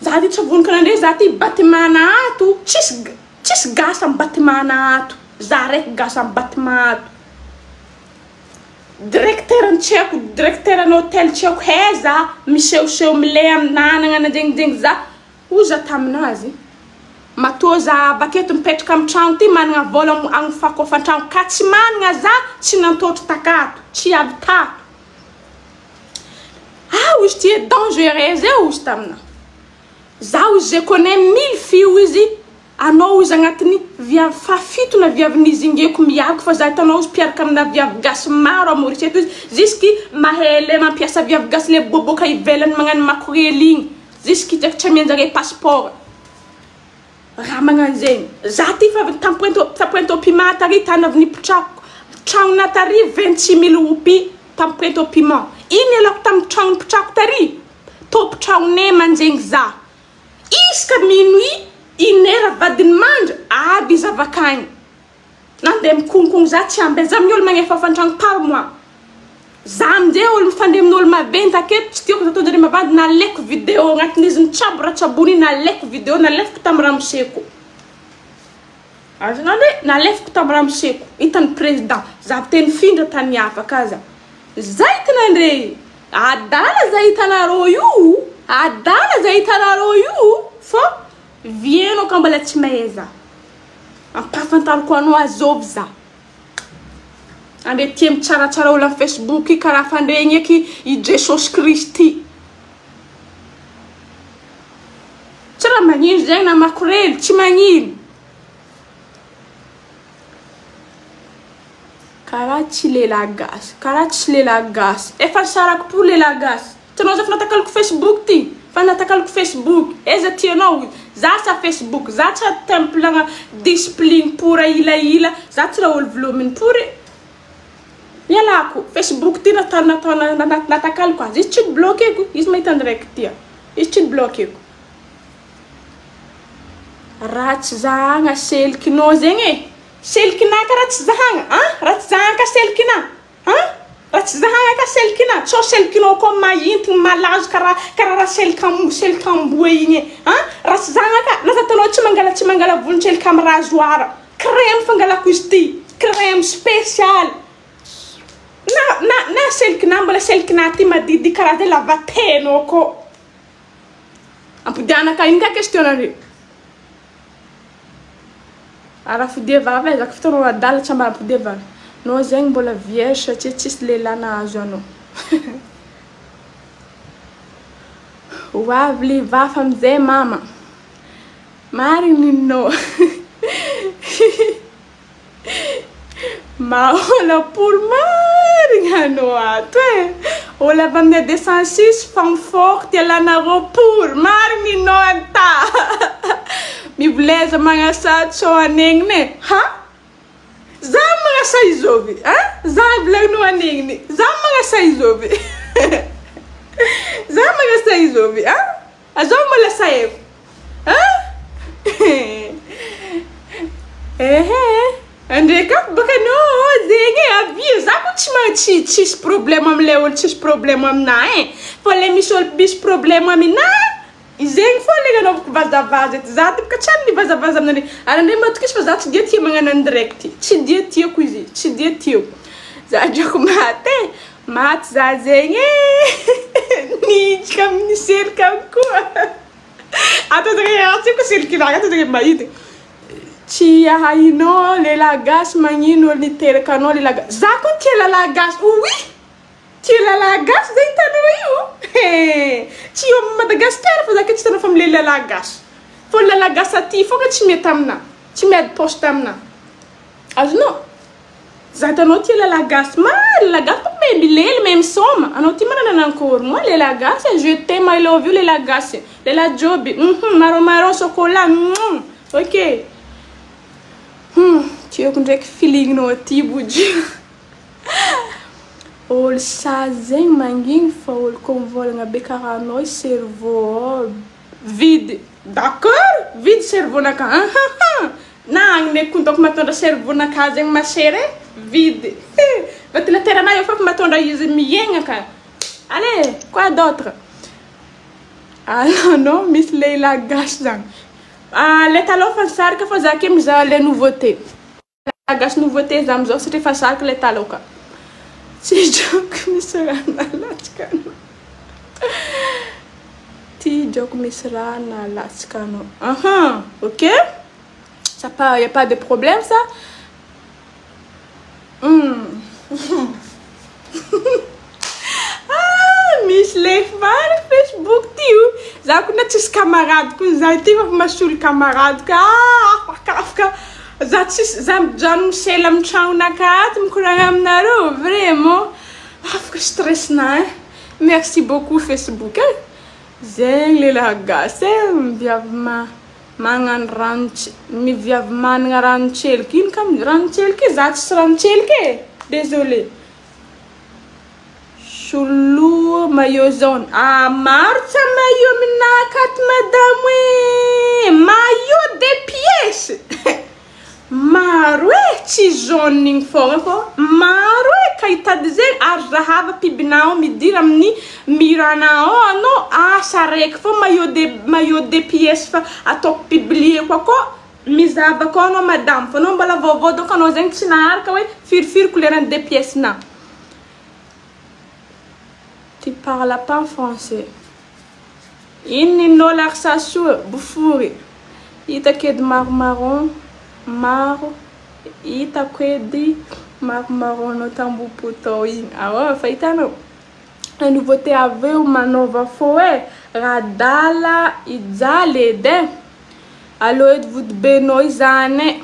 Za ty tsy vonika nandre za ty bâtiment ato. Tsisy tsisy gasy amy bâtiment ato. Za raiky gasy amy bâtiment ato. Directeur tsy haiko, directeur ny hôtel tsy haiko haiza misehoseho milay amina nagnano zegny za. Hoy za taminazy. Matoa za aketo mipetraka amy tragno ty manana vola agnofako hofan-tragno ka tsy manana za tsy nantôtro takato, tsy avy tato. Ah, izy ty est dangereux eo izy tamina. Zaho izy je connais mille filles izy. Anao izy agnatiny viavy fahafito na viavy nizingeko miako fa za hitanao izy mpiaraka amina viavy gasy maro a Maurice eto izy jusque mahay le mampiasa viavy gasy le boboka ivelany magnano makorely igny jusque hitako tsy amianjare passeport. Raha magnano zegny. Za ty fa avy tam Pointe ta Pointe au Piment tary tany avy nipotrako. Tragnona tary 26000 roupies tam Pointe au Piment. Iny ialako tamy tragno nipotrako tary. Tompon tragnonay manjegny za. Isaka minuit, une heure vadiny mandry, avy izy avy akagny. Nandeha mikonkogno za tsy amby za amin'ny olo magnefa hofan-tragno par mois. Za amizay olo mifandray amin'olo maventy aketo tsy tiako za tonga de mavandy nalaiko vidéo agnatin'izy mitsabo raha tsabony iny nalaiko vidéo nalefako tamy ramoseko. Azonao ndray, nalefako tamin'ny ramoseko, hitan'ny président, za teny findra tany hafa kaza. Zay hitanandre, adala zay hitanareo io, adala zay hitanareo io, fa vienao ka mbola tsy mahay za. Ampahafantariko anao azovy za. Andre tia mitsaratsara olo amin'ny Facebook karaha fandregny eky i Jesosy Kristy. Tsy raha magnino zegny na makorely, tsy magnino. Karaha tsy lehilahy gasy, karaha tsy lehilahy gasy. Efa nisarako po lehilahy gasy. Hitanao za fa natakaloko Facebook ty, fa natakaloko Facebook. Aiza tianao? Za sa Facebook, za tsy temple discipline pora ilaila, za tsy raha olo velominy pory. Ialako, Facebook ty natao natao natakaloko azy. Izy tsy ni-bloqueko, izy mahita direct ty. Izy tsy ni-bloqueko. Raha tsy zahagna selikinao zegny e. Selikina karaha tsy zahagna, an? Raha tsy zahagna ka selikina, an? Raha tsy zahagna ka selikina, tsao selikinao koa mahintiny malazo karaha karaha raha selikam selikamboa igny e, an? Raha tsy zahagna ka, na zatanao tsy mangala tsy mangala volon-tselika amy rasoir. Crème fangalako izy ty, crème spéciale. Na na na selikina mbola selikina ty madidy karaha zay lavatenao koa. Ampodiana ka ino ka question nareo? Arafodia vava e, zako fotoanao adala tsy ambara ampodia vava. Nao zegny mbola vierge satria tsisy lehilahy nahazo anao. Ho avy le vafa amizay mama. Marigny ninao. Mahola-polo marigny anao ato e. Olo avy amin'ny 206 femme forte ialanareo pory. Marigny ninao anta. Mivoleza magnasa tsao anegniny e. Ha? Za magnasa izovy, hein? Za volagninao anegniny. Za magnasa izovy. Za magnasa izovy, hein? Azao mbola sahaiko. Hein? Ehe. Andre ka baka no zegny e avia za koa tsy ma tsy tsisy problème am'le olo tsisy problème aminahy e. Fa le misy olo misy problème aminahy zegny fô le anaovako vazavaza eto. Za ty bôka tsy ary nivazavaza aminareo. Ary andre matokisa fa za tsy dia tia magnano en direct. Tsy dia tiako izy, tsy dia tiako. Za drako maty e. Maty za zegny e. Niditra amin'ny selika koa. Atao zegny ko selikinahy ato zegny mahita. Tsy hainao lehilahy gasy magnino olo niteraka anao lehilahy gasy. Za koa tia lehilahy gasy. Oui! Tia lehilahy gasy zay hitanao io. Tsy eo amin'ny Madagasikara fa za ke tsy hitanao fa amle lehilahy gasy. Fa lehilahy gasy aty fogna tsy mety aminahy. Tsy miady poste aminahy. Azonao? Za hitanao tia lehilahy gasy maro lehilahy gasy bôka mahay milely mahay misôma. Anao ty manana nankory moi lehilahy gasy e je t'aime I love you lehilahy gasy. Lehilahy joby marron marron chocolat ok. Tiako ndraiky feelingnao aty body. Olo sazy zegny mangigny fa olo koa mivôlagna be karaha anao i cerveau vide. D'accord, vide cerveau-nakahy. Na agny ko dônko mahatondra cerveau-nakahy zegny ma chérie vide. Ventilateur-nahy io fa mahatondra izy miaigna ka. Allez, quoi d'autre? Anao misy lehilahy gasy zany. Le taloha fa nisarika fa za ke mizaha le nouveauté. Gasy nouveauté za amizao satria fa nisarika le taloha ka. Tsy drako misy raha nalatsaka anao. Ty drako misy raha nalatsaka anao. Aha, ok. Ça pas, y a pas de problème ça. Ah, misy le maro Facebook ty io. Za koa na tsisy camarade koa za ty fa masolo camarade ka. Ah, afaka afaka. Za tsisy za mijano misela amin'ny tragnonakahy ato mikoragna aminareo vraiment. Afaka stress-nahy. Merci beaucoup Facebook e. Zegny lehilahy gasy e, miviavy ma magnano rano miviavy manana ranotseliky ino ka ranotseliky za tsisy ranotseliky e. Désolé. Soloa maillot jaune. Ah, maro tsa maillot aminahy akato madame e. Maillot deux pièces. Maro e, tsy jaune igny fogna fô maro e ka hitady zegny ary zahava pibinao midira amin'ny miranao ao anao asa araiky fô maillot de maillot deux pièces fa ataoko publieko akao. Mizahaba koa anao madame fa anao mbola vaovao donc anao zegny tsy naharaka hoe firifiry couleur-n'ny deux pièces-na. Tu parles pas français. Ino ninao larsasoa bofory. Hitako edy maromaron maro hitako edy maromaron-nao tambopo tao igny. Ao fa hitanao. La nouveauté avy eo manova fô e. Raha adala hijaly edy e. Alô edy vodibenao izany e.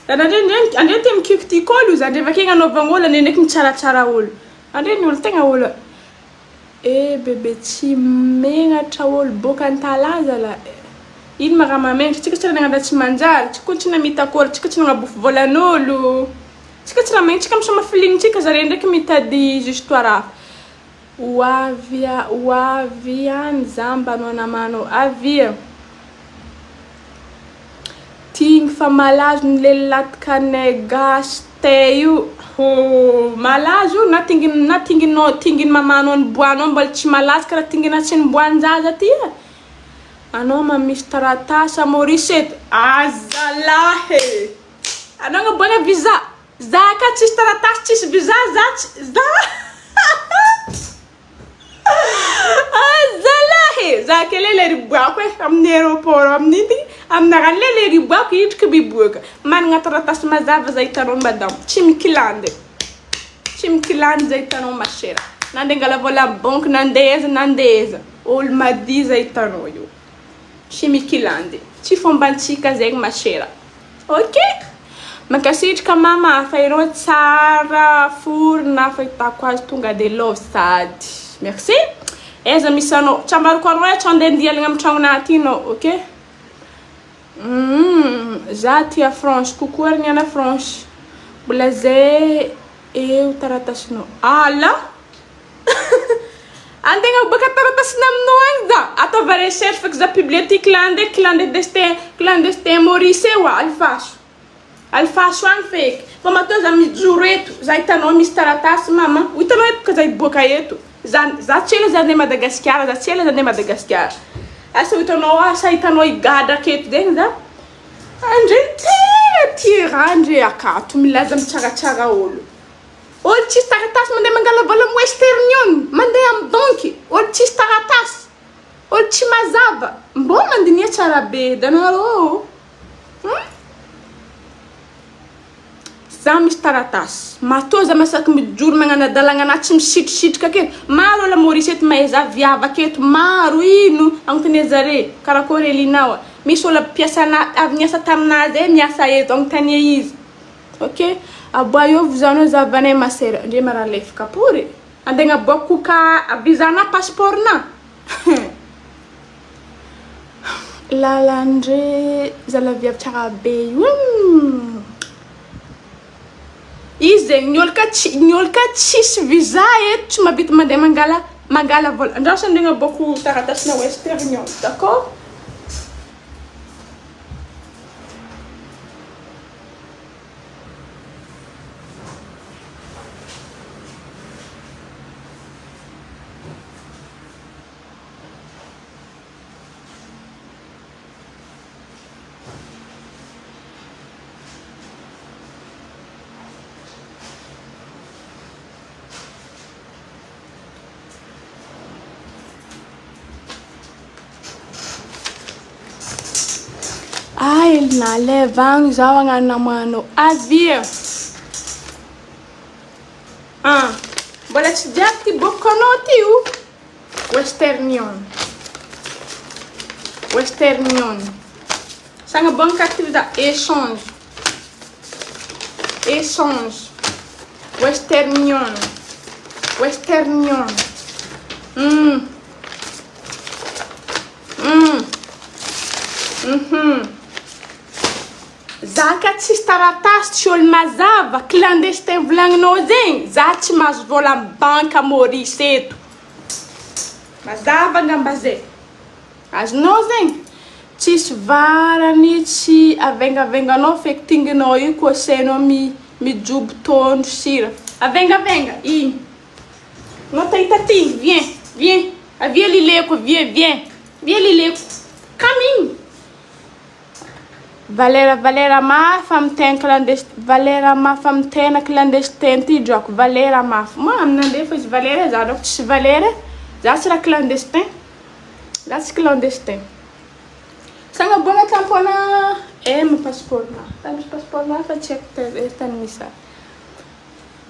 Andre andre tia micritique olo izy andre avake agnanaovagna olo andre ndraiky mitsaratsara olo. Andre ny olo tegna olo. Eh bebe tsy megnatra olo boaka antalaza la. Ino ma raha mahamenatra tsika tsy raha nagnano raha tsy manjary, tsika koa tsy namitaka olo, tsika tsy nagnabofy volan'olo. Tsika tsy raha magnino, tsika misoma feeling-tsika zare ndraiky mitady histoire hafa. Ho avy ho avy any za mba anao namanao avia. Tigny fa malazo ny lelilatikanay gasy te io. Oh, malazo io na tingin na tinginao tinginy mamanao niboahanao mbola tsy malazo karaha tingina tsy niboahan-jaza ty e. Anao ma misy taratasy à Maurice eto. Azalahy. Anao agnaboahana visa. Za ka tsisy taratasy tsisy visa za tsy za Azalahy. Za kely le riboako e amin'ny aéroport amin'iny amin'ny raha le le riboako idriky miboaka. Manana taratasy mazava za hitanao madame. Tsy mikilandy. Tsy mikilandy za hitanao ma chère. Nandeha angala vola amin'ny banky nandeha aiza nandeha aiza. Olo madio za hitanao io. Tsy mikilandy. Tsy fombantsika zegny ma chère. Ok. Mankasitraka mama fa ireo tsara forona fahitako azy tonga de love sady. Merci. Aiza misy anao? Tsy ambarako anao e, tsy andeha andialagna amin'ny tragnonà aty anao, ok? Za tia France kokoa ary niana France. Mbola zay eo taratasinao. Ala! Antegna baka taratasina aminao agny za. Ataova recherche fa za publier ty clandé clandestin clandestin Maurice eo alifaso. Alifaso agny feky. Fa matoa za mijoro eto, za hitanao misy taratasy mama. Ho hitanao eto ka za hiboaka eto. Za za tsy ela za andeha Madagasikara, za tsy ela za andeha Madagasikara. Asa ho hitanao asa hitanao higadra aketo zegny za. Andre tegna tia raha andre akato milaza mitsaratsara olo. Olo tsisy taratasy mandeha mangala vola amin'ny Western Union, mandeha amin'ny banky, olo tsisy taratasy, olo tsy mazava. Mbô mandinia tsara be edy anareo. Za misy taratasy. Matoa za masaky mijoro magnano adalagna anahy tsy misitrisitrika aketo. Maro olo Maurice eto mahay za viavy aketo. Maro ino agnontania zare karakory Elinao. Misy olo mpiasa avy niasa taminahy zay miasa eto agnontania izy. Ok, aboa eo vizanao zahavanay masera. Ndre mara lefaka pory. Andeha agnaboako ka vizana passeport na. Lalandre zala viavy tsara be io. Izy zegny ny olo ka tsy ny olo ka tsisy visa eto tsy mahavita mandeha mangala mangala vola. Andraso andeha agnaboako taratasina Western Union, d'accord? Ah, Elina, levagno zaho hagnano namanao. Avia. Ah, mbola tsy jiaby ty bokiko anao ty io. Western Union. Western Union. Sagnaboagna carte visa échange. Échange. Western Union. Western Union. Za ka tsisy taratasy tsy olo mazava clandestin volagninao zegny za tsy mahazo vola amy banky à Maurice eto. Mazava angamba zay. Azonao zegny? Tsisy varany tsy avengavenganao feky tinginao io koa asainao mijobo tondro sira. Avengavenga igny. Anao ta hita ty, viens, viens. Avia lileko, viens, viens. Viens lileko. Come in. Valera, Valera mafy amin'ny tegna clandestin. Valera mafy amin'ny tegna clandestin ty drako. Valera mafy. Moi, aminandefa izy Valera, za drako tsisy Valera. Za tsy raha clandestin. Za tsy clandestin. Sagnaboana tampona M passeport na. Fa misy passeport na fa tsy haiko tany misy azy.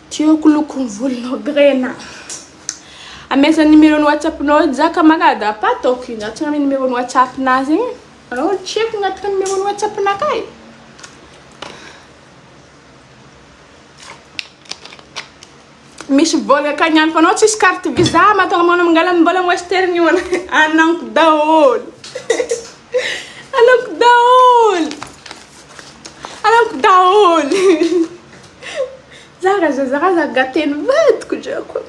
Tiako lokon'ny volonao Grena. Amesa numéro ny WhatsApp-nao za camarade. Pa ataoko iny. Za tsy magnamia numéro ny WhatsApp-na zegny. Anao olo tsy haiko agnatin'ny numéro ny WhatsApp-nakay. Misy vola akagny ihany fa anao tsisy carte visa mahatonga manao mangala mbola amin'ny Western Union. Ananko daholo. Ananko daholo. Ananko daholo. Zara za za gâté ny vadiko drako.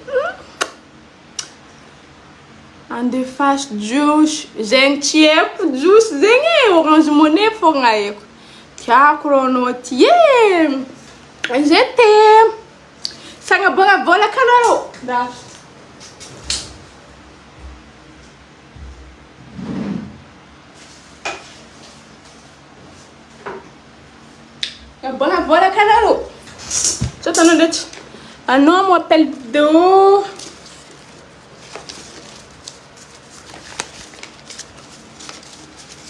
Andefaso jiosy. Zegny tsy haiko jiosy zegny e. Orange Money fogna haiko. Tiako rô anao ty e. Je t'aime. Sagnaboana vola kanareo. Da. Sagnaboana vola kanareo. Sao tanao ndraiky. Anao mo appel vidéo.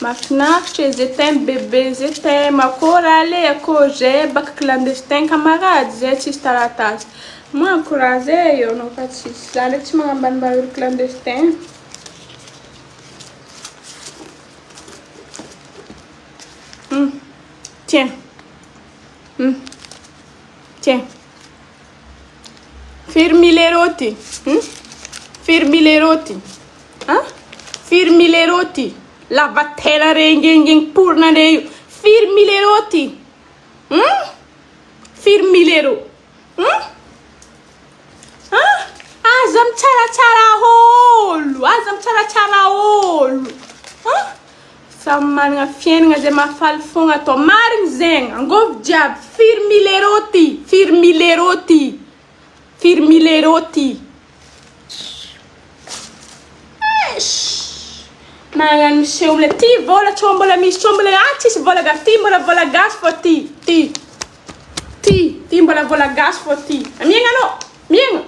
Mahafinaritra je t'aime bébé, je t'aime. Akôry ale, akôry zay baka clandestin camarade, zay tsisy taratasy. Manko raha zay eo anao fa tsisy. Za ndraiky tsy magnambanimbany olo clandestin. Tiens. Tiens. Firy mille euros ty? Firy mille euros ty? Hein? Firy mille euros ty? Lava tena regny porina ndre io. Firy mille euros ty? Firy mille euros? Hein? Aza mitsaratsara olo, aza mitsaratsara olo. Hein? Samy manana fiainana zay mahafaly fogna atao. Marigny zegny, angôvy jiaby. Firy mille euros ty? Firy mille euros ty? Firy mille euros ty? Magnano miseho mbola ty vola tsy mbola misy, tsy mbola tsisy vola gasy ty mbola vola gasy fô ty, ty. Ty, ty mbola vola gasy fô ty. Miegna anao, miegna.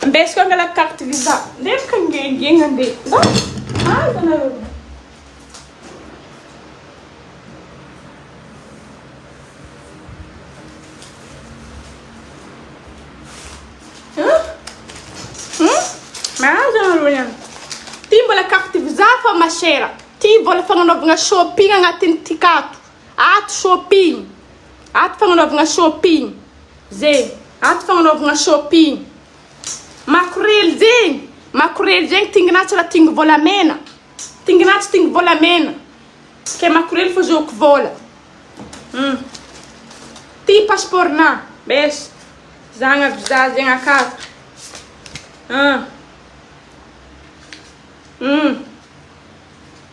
Ambesiko angala carte visa. Ndefa ngengena nde. Za? Aza nareo. Mahazo anareo ihany. Ty mbola carte visa fa masera. Ty mbola fagnanaovana shopping agnatin'ny ty kato. Ato shopping. Ato fagnanaovana shopping. Zegny. Ato fagnanaovana shopping. Makorely zegny. Makorely zegny tinginatsy raha tingy volamena. Tinginatsy tingy volamena. Ke makorely fô zoko vola. Ty passeport na. Besy. Zagna visa zegny akato.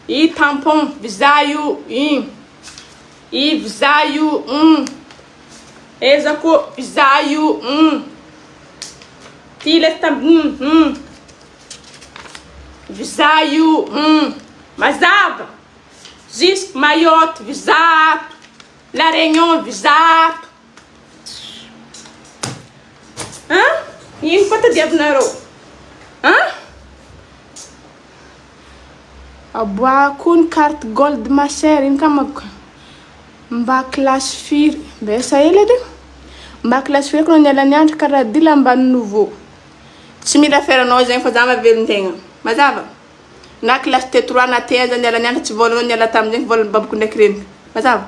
I tampon visa io. I visa io. Eza koa visa io. Ty le tam Visa io. Mazava. Jusque Mayotte visa ato. La Réunion visa ato. Hein? Ino fa tadiavinareo? Hein? Aboako ny carte gold ma chère ino ka mako mba classe firy mbesa ela edy mba classe firy koa niala niandry karaha dila ambany nouveau tsy mila feranao zegny fa za mahavelon-tegna mazava na classe T3 na T1 za niala niandry tsy volanao niala tamin'izegny volan'ny babako ndraiky reniko mazava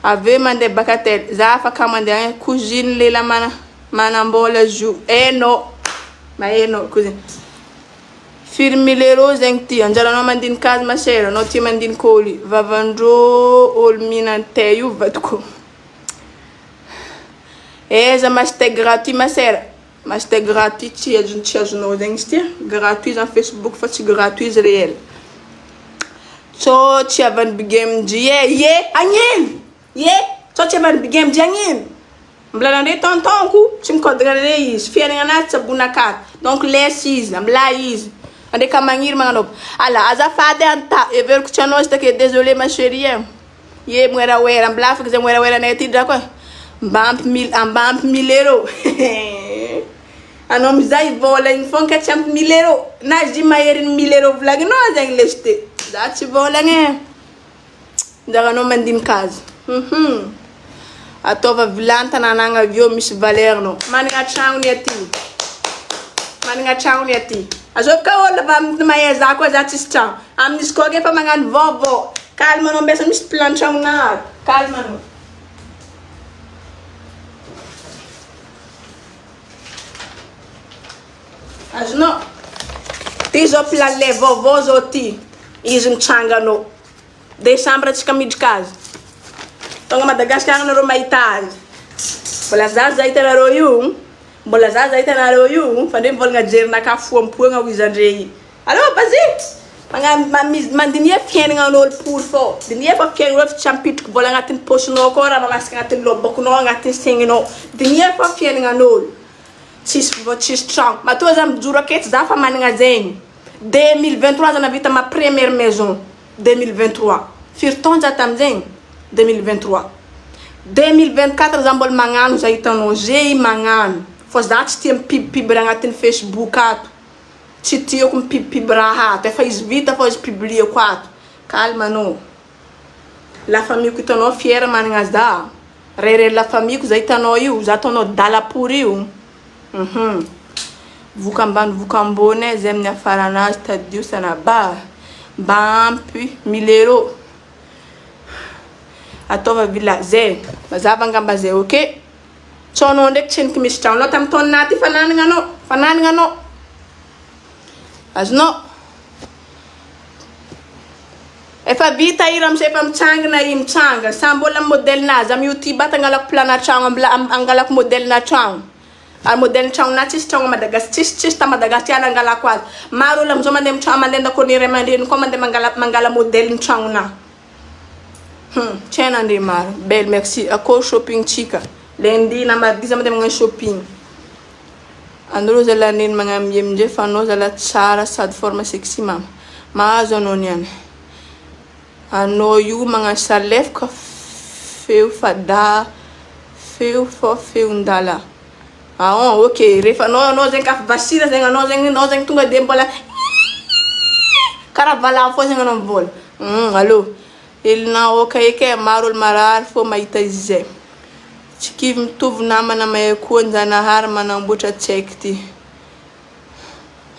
avy eo mandeha Bacatel za afaka mandeha agny cousine lela mana manambola zo hainao mahainao cousine firy mille euros zegny ty anjaranao mandinika azy ma chère anao tia mandinika olo io vavandrô olo mihinan-tay io vadiko aiza master gratuit ma chère master gratuit tsy azon tsy azonao zegny izy ty gratuit zany Facebook fa tsy gratuit izy réel tsô tsy avany Big MJ e ye agnino ye tsô tsy avany Big MJ agnino. Mbola nandre tonton-ko tsy mikodagna re izy. Fiainana anazy tsabona akato. Donc laisse izy, amilay izy. Andraika magniry magnanaova. Ala azafady anta, everiko tsy anao izy take désolé ma chérie. Ye moeraoera, mbola afaka zay moeraoera anay aty drako e. Mba ampy mille, mba ampy mille euro. Anao amizay vola igny fogna ka tsy ampy mille euro. Na izy maherin'ny mille euro volagninao zegny lesy ty. Za tsy volagna e. Anjaranao mandinika azy. Ataova vilany tanàna agny avy eo misy valeur anao. Manana tragno ny aty. Manana tragno ny aty. Azovy ka olo fa mahay za koa za tsisy tragno. Amin'izy koa efa magnano vaovao. Calme anao mbesa misy plan tragnona. Calme anao. Azonao? Ty zao plan le vaovao zao ty. Izy mitsanganao. Décembre tsika midrika azy. Tonga Madagasikara anareo mahita azy. Mbola za za hitanareo io. Mbola za za hitanareo io. Fa ndre mivolagna jerinakahy foampoagna hoy izandre io. Allô vas-y. Magnano mandinia fiaignanan'olo pory fô. Dinia fa fiaignanao fa tsy ampitriky vola agnatin'ny paosinao akao raha mamasaka agnatin'ny lôbokinao agnatin'ny saigninao. Dinia fa fiaignanan'olo. Tsisy tsisy tragno. Matoa za mijoro aketo za fa managna zegny. 2023 za navita ma première maison. 2023. Firy taona za tamizegny? 2023. 2024 za mbola magnano za hitanao zay magnano. Fa za tsy tia mipibipiby raha agnatin'ny Facebook ato. Tsy tiako mipibipiby raha ato. Efa izy vita fa izy publieko ato. Calme anao. La famille-ko hitanao fière managna za. Ray la famille-ko za hitanao io. Za ataonao dalapory io. Voka ambany voka ambony e, zay amin'ny afaranazy tadio sanaba. Mba ampy mille euro. Ataova villa zay. Mazava angamba zay, ok? Tsao anao ndraiky tsy heniky misy tragno. Anao tamin'ny taonina ty fa nanagna anao. Fa nanagna anao. Azonao? Efa vita i ramose efa mitsangana i mitsanga. Samby mbola modèle-nazy amin'ny YouTube ato angalako plan tragno angalako modèle-na tragno. Ary modèle tragno-na tsisy tragno Madagascar tsisy tsisy ta Madagasikara angalako azy. Maro olo amizao mandeha mitragno mandeha andakôny ray aman-dreny koa mandeha mangala mangala modèle tragnona. Tsy hainandre maro. Belle merci. Akô shopping tsika. Lundi na mardi za mandeha magnano shopping. Anareo zala neny magnamia amindray fa anao zala tsara sady forme sexy mama. Mahazo anao niany. Anao io magnano salefoka feo fada feo fô feon-dala. Ah ok rehefa anao anao zegny kafa vasira zegny anao zegny anao zegny tonga de mbola karaha valavo fô zegny anao mivola. Allô. Elina oka eky e maro olo marary fô mahita izy zay. Tsy kivy mitovy namana mahay koa njanahary manamboatra tsaiky ty.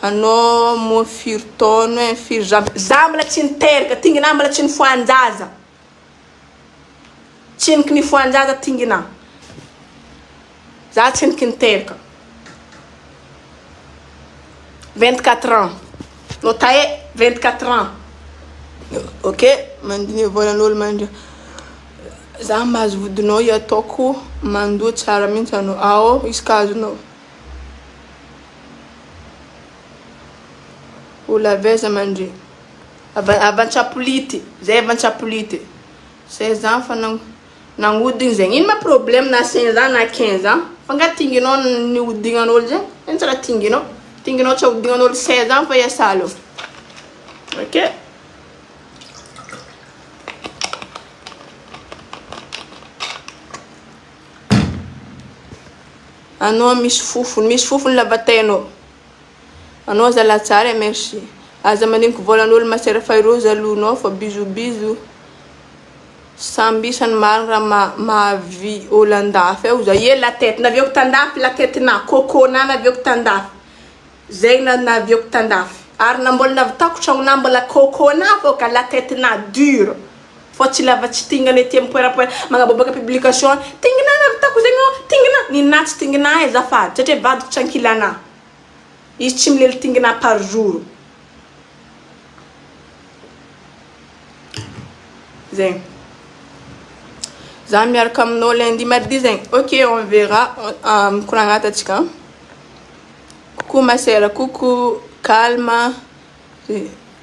Anao moa firy taono e firy za za mbola tsy niteraka tingina mbola tsy nifohan-jaza. Tsy niky nifohan-jaza tingina. Za tsy niky niteraka. 24 ans. Notae 24 ans. Ok, mandinia volan'olo mandre. Za mahazo vodinao io ataoko mandoa tsara mihitsy anao. Ao izy ka azonao. Olo avy aiza mandre? Avy avy Antsapolity. Zay avy Antsapolity. 16 ans fa nagnodigny zegny. Ino ma problème na 16 ans na 15 ans? Fa nga tinginao niodignan'olo zegny? Ino tsy raha tinginao? Tinginao tsy ahodignan'olo 16 ans fa iasa aloha. Ok. Anao misy fofony, misy fofony lavatenao. Anao zala tsara e merci. Aza mandiniky volan'olo masera fa ireo alonao fa bisous bisous. Samby isany marina raha mahavy olo andafy eo za. Ie la tête naviako tandafy la tête na coco na naviako tandafy. Zay na naviako tandafy. Ary na mbola navitako tragnona mbola coco na fô ka la tête na dur. Fô tsy lava tsy tingana ety mipoerapoera magnabobaka publication. Tingina navitako zegny ô, tingina. Nina tsy tingina e azafady satria vadiko tsy ankilana. Izy tsy milely tingina par jour. Zegny. Za miaraka aminao lundi mardi zegny. Ok, on verra. Mikoragna ato atsika. Coucou ma sœur, coucou. Calme.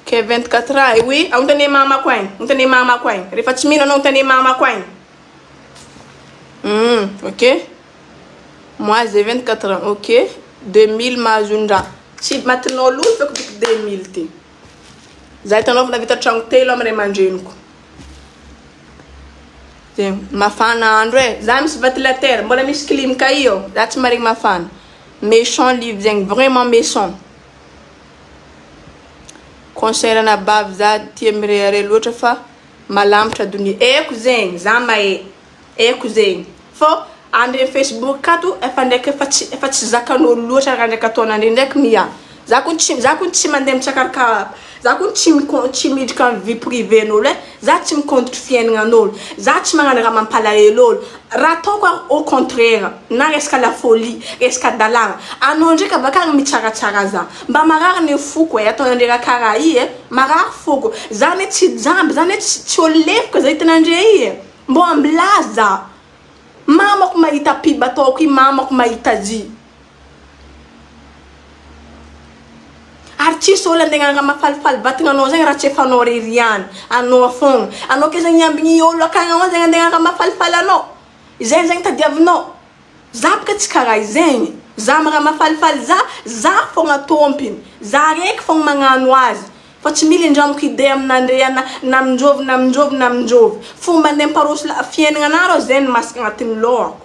Ke 24 ans. Oui, anontany mamako agny. Anontany mamako agny. Rehefa tsy mino anao anontany mamako agny. Ok. Moi j'ai 24 ans, ok. 2000 mahazo-ndraha. Tsy matinao loha feko biko 2000 ty. Za hitanao fa navita tragno telo amy ray aman-dreniko. Zegny, mafana andro e. Za misy ventilateur, mbola misy clim ka io. Za tsy maregny mafana. Méchant Live zegny, vraiment méchant. Conseil anabavy za tia mirehareha loatra fa malamitra donia. Eko zegny, za mahay. Eko zegny. Fô andre Facebook ato efa ndraiky efa tsy zakan'olo loatra raha ndraiky ataonandre ndraiky mia. Za kony tsy mandeha mitsakaraka, za kony tsy miditra amy vie privée n'olo e. Za tsy micontre fiaignanan'olo. Za tsy magnano raha mampalahelo olo. Raha ataoko ary au contraire, na resaka la folie, resaka dalàna. Anao ndraiky avakagny mitsaratsara za. Mba marary ny foko e, ataonandre raha karaha i e. Marary foko. Za ne tsy jamby, za ne tsy olo lefika za hitanandre i e. Mbô ambilaza. Mamako mahita pub ataoko i, mamako mahita zy. Ary tsisy olo andeha hagnano raha mahafalifaly vatagna anao zegny raha tsy efa anao rery ihany. Anao fogna. Anao ke zegny hiambigny olo akagny ao zegny andeha hagnano raha mahafalifaly anao. Zegny zegny tadiavinao. Za boka tsy karaha izegny. Za amy raha mahafalifaly za, za fogna tompiny. Za raiky fogna magnano azy. Fa tsy mila indramiko idée aminandre na aminjovy na aminjovy na aminjovy. Fomba andeha miparosy fiaignana anah rô zegny masaka agnatin'ny lohako.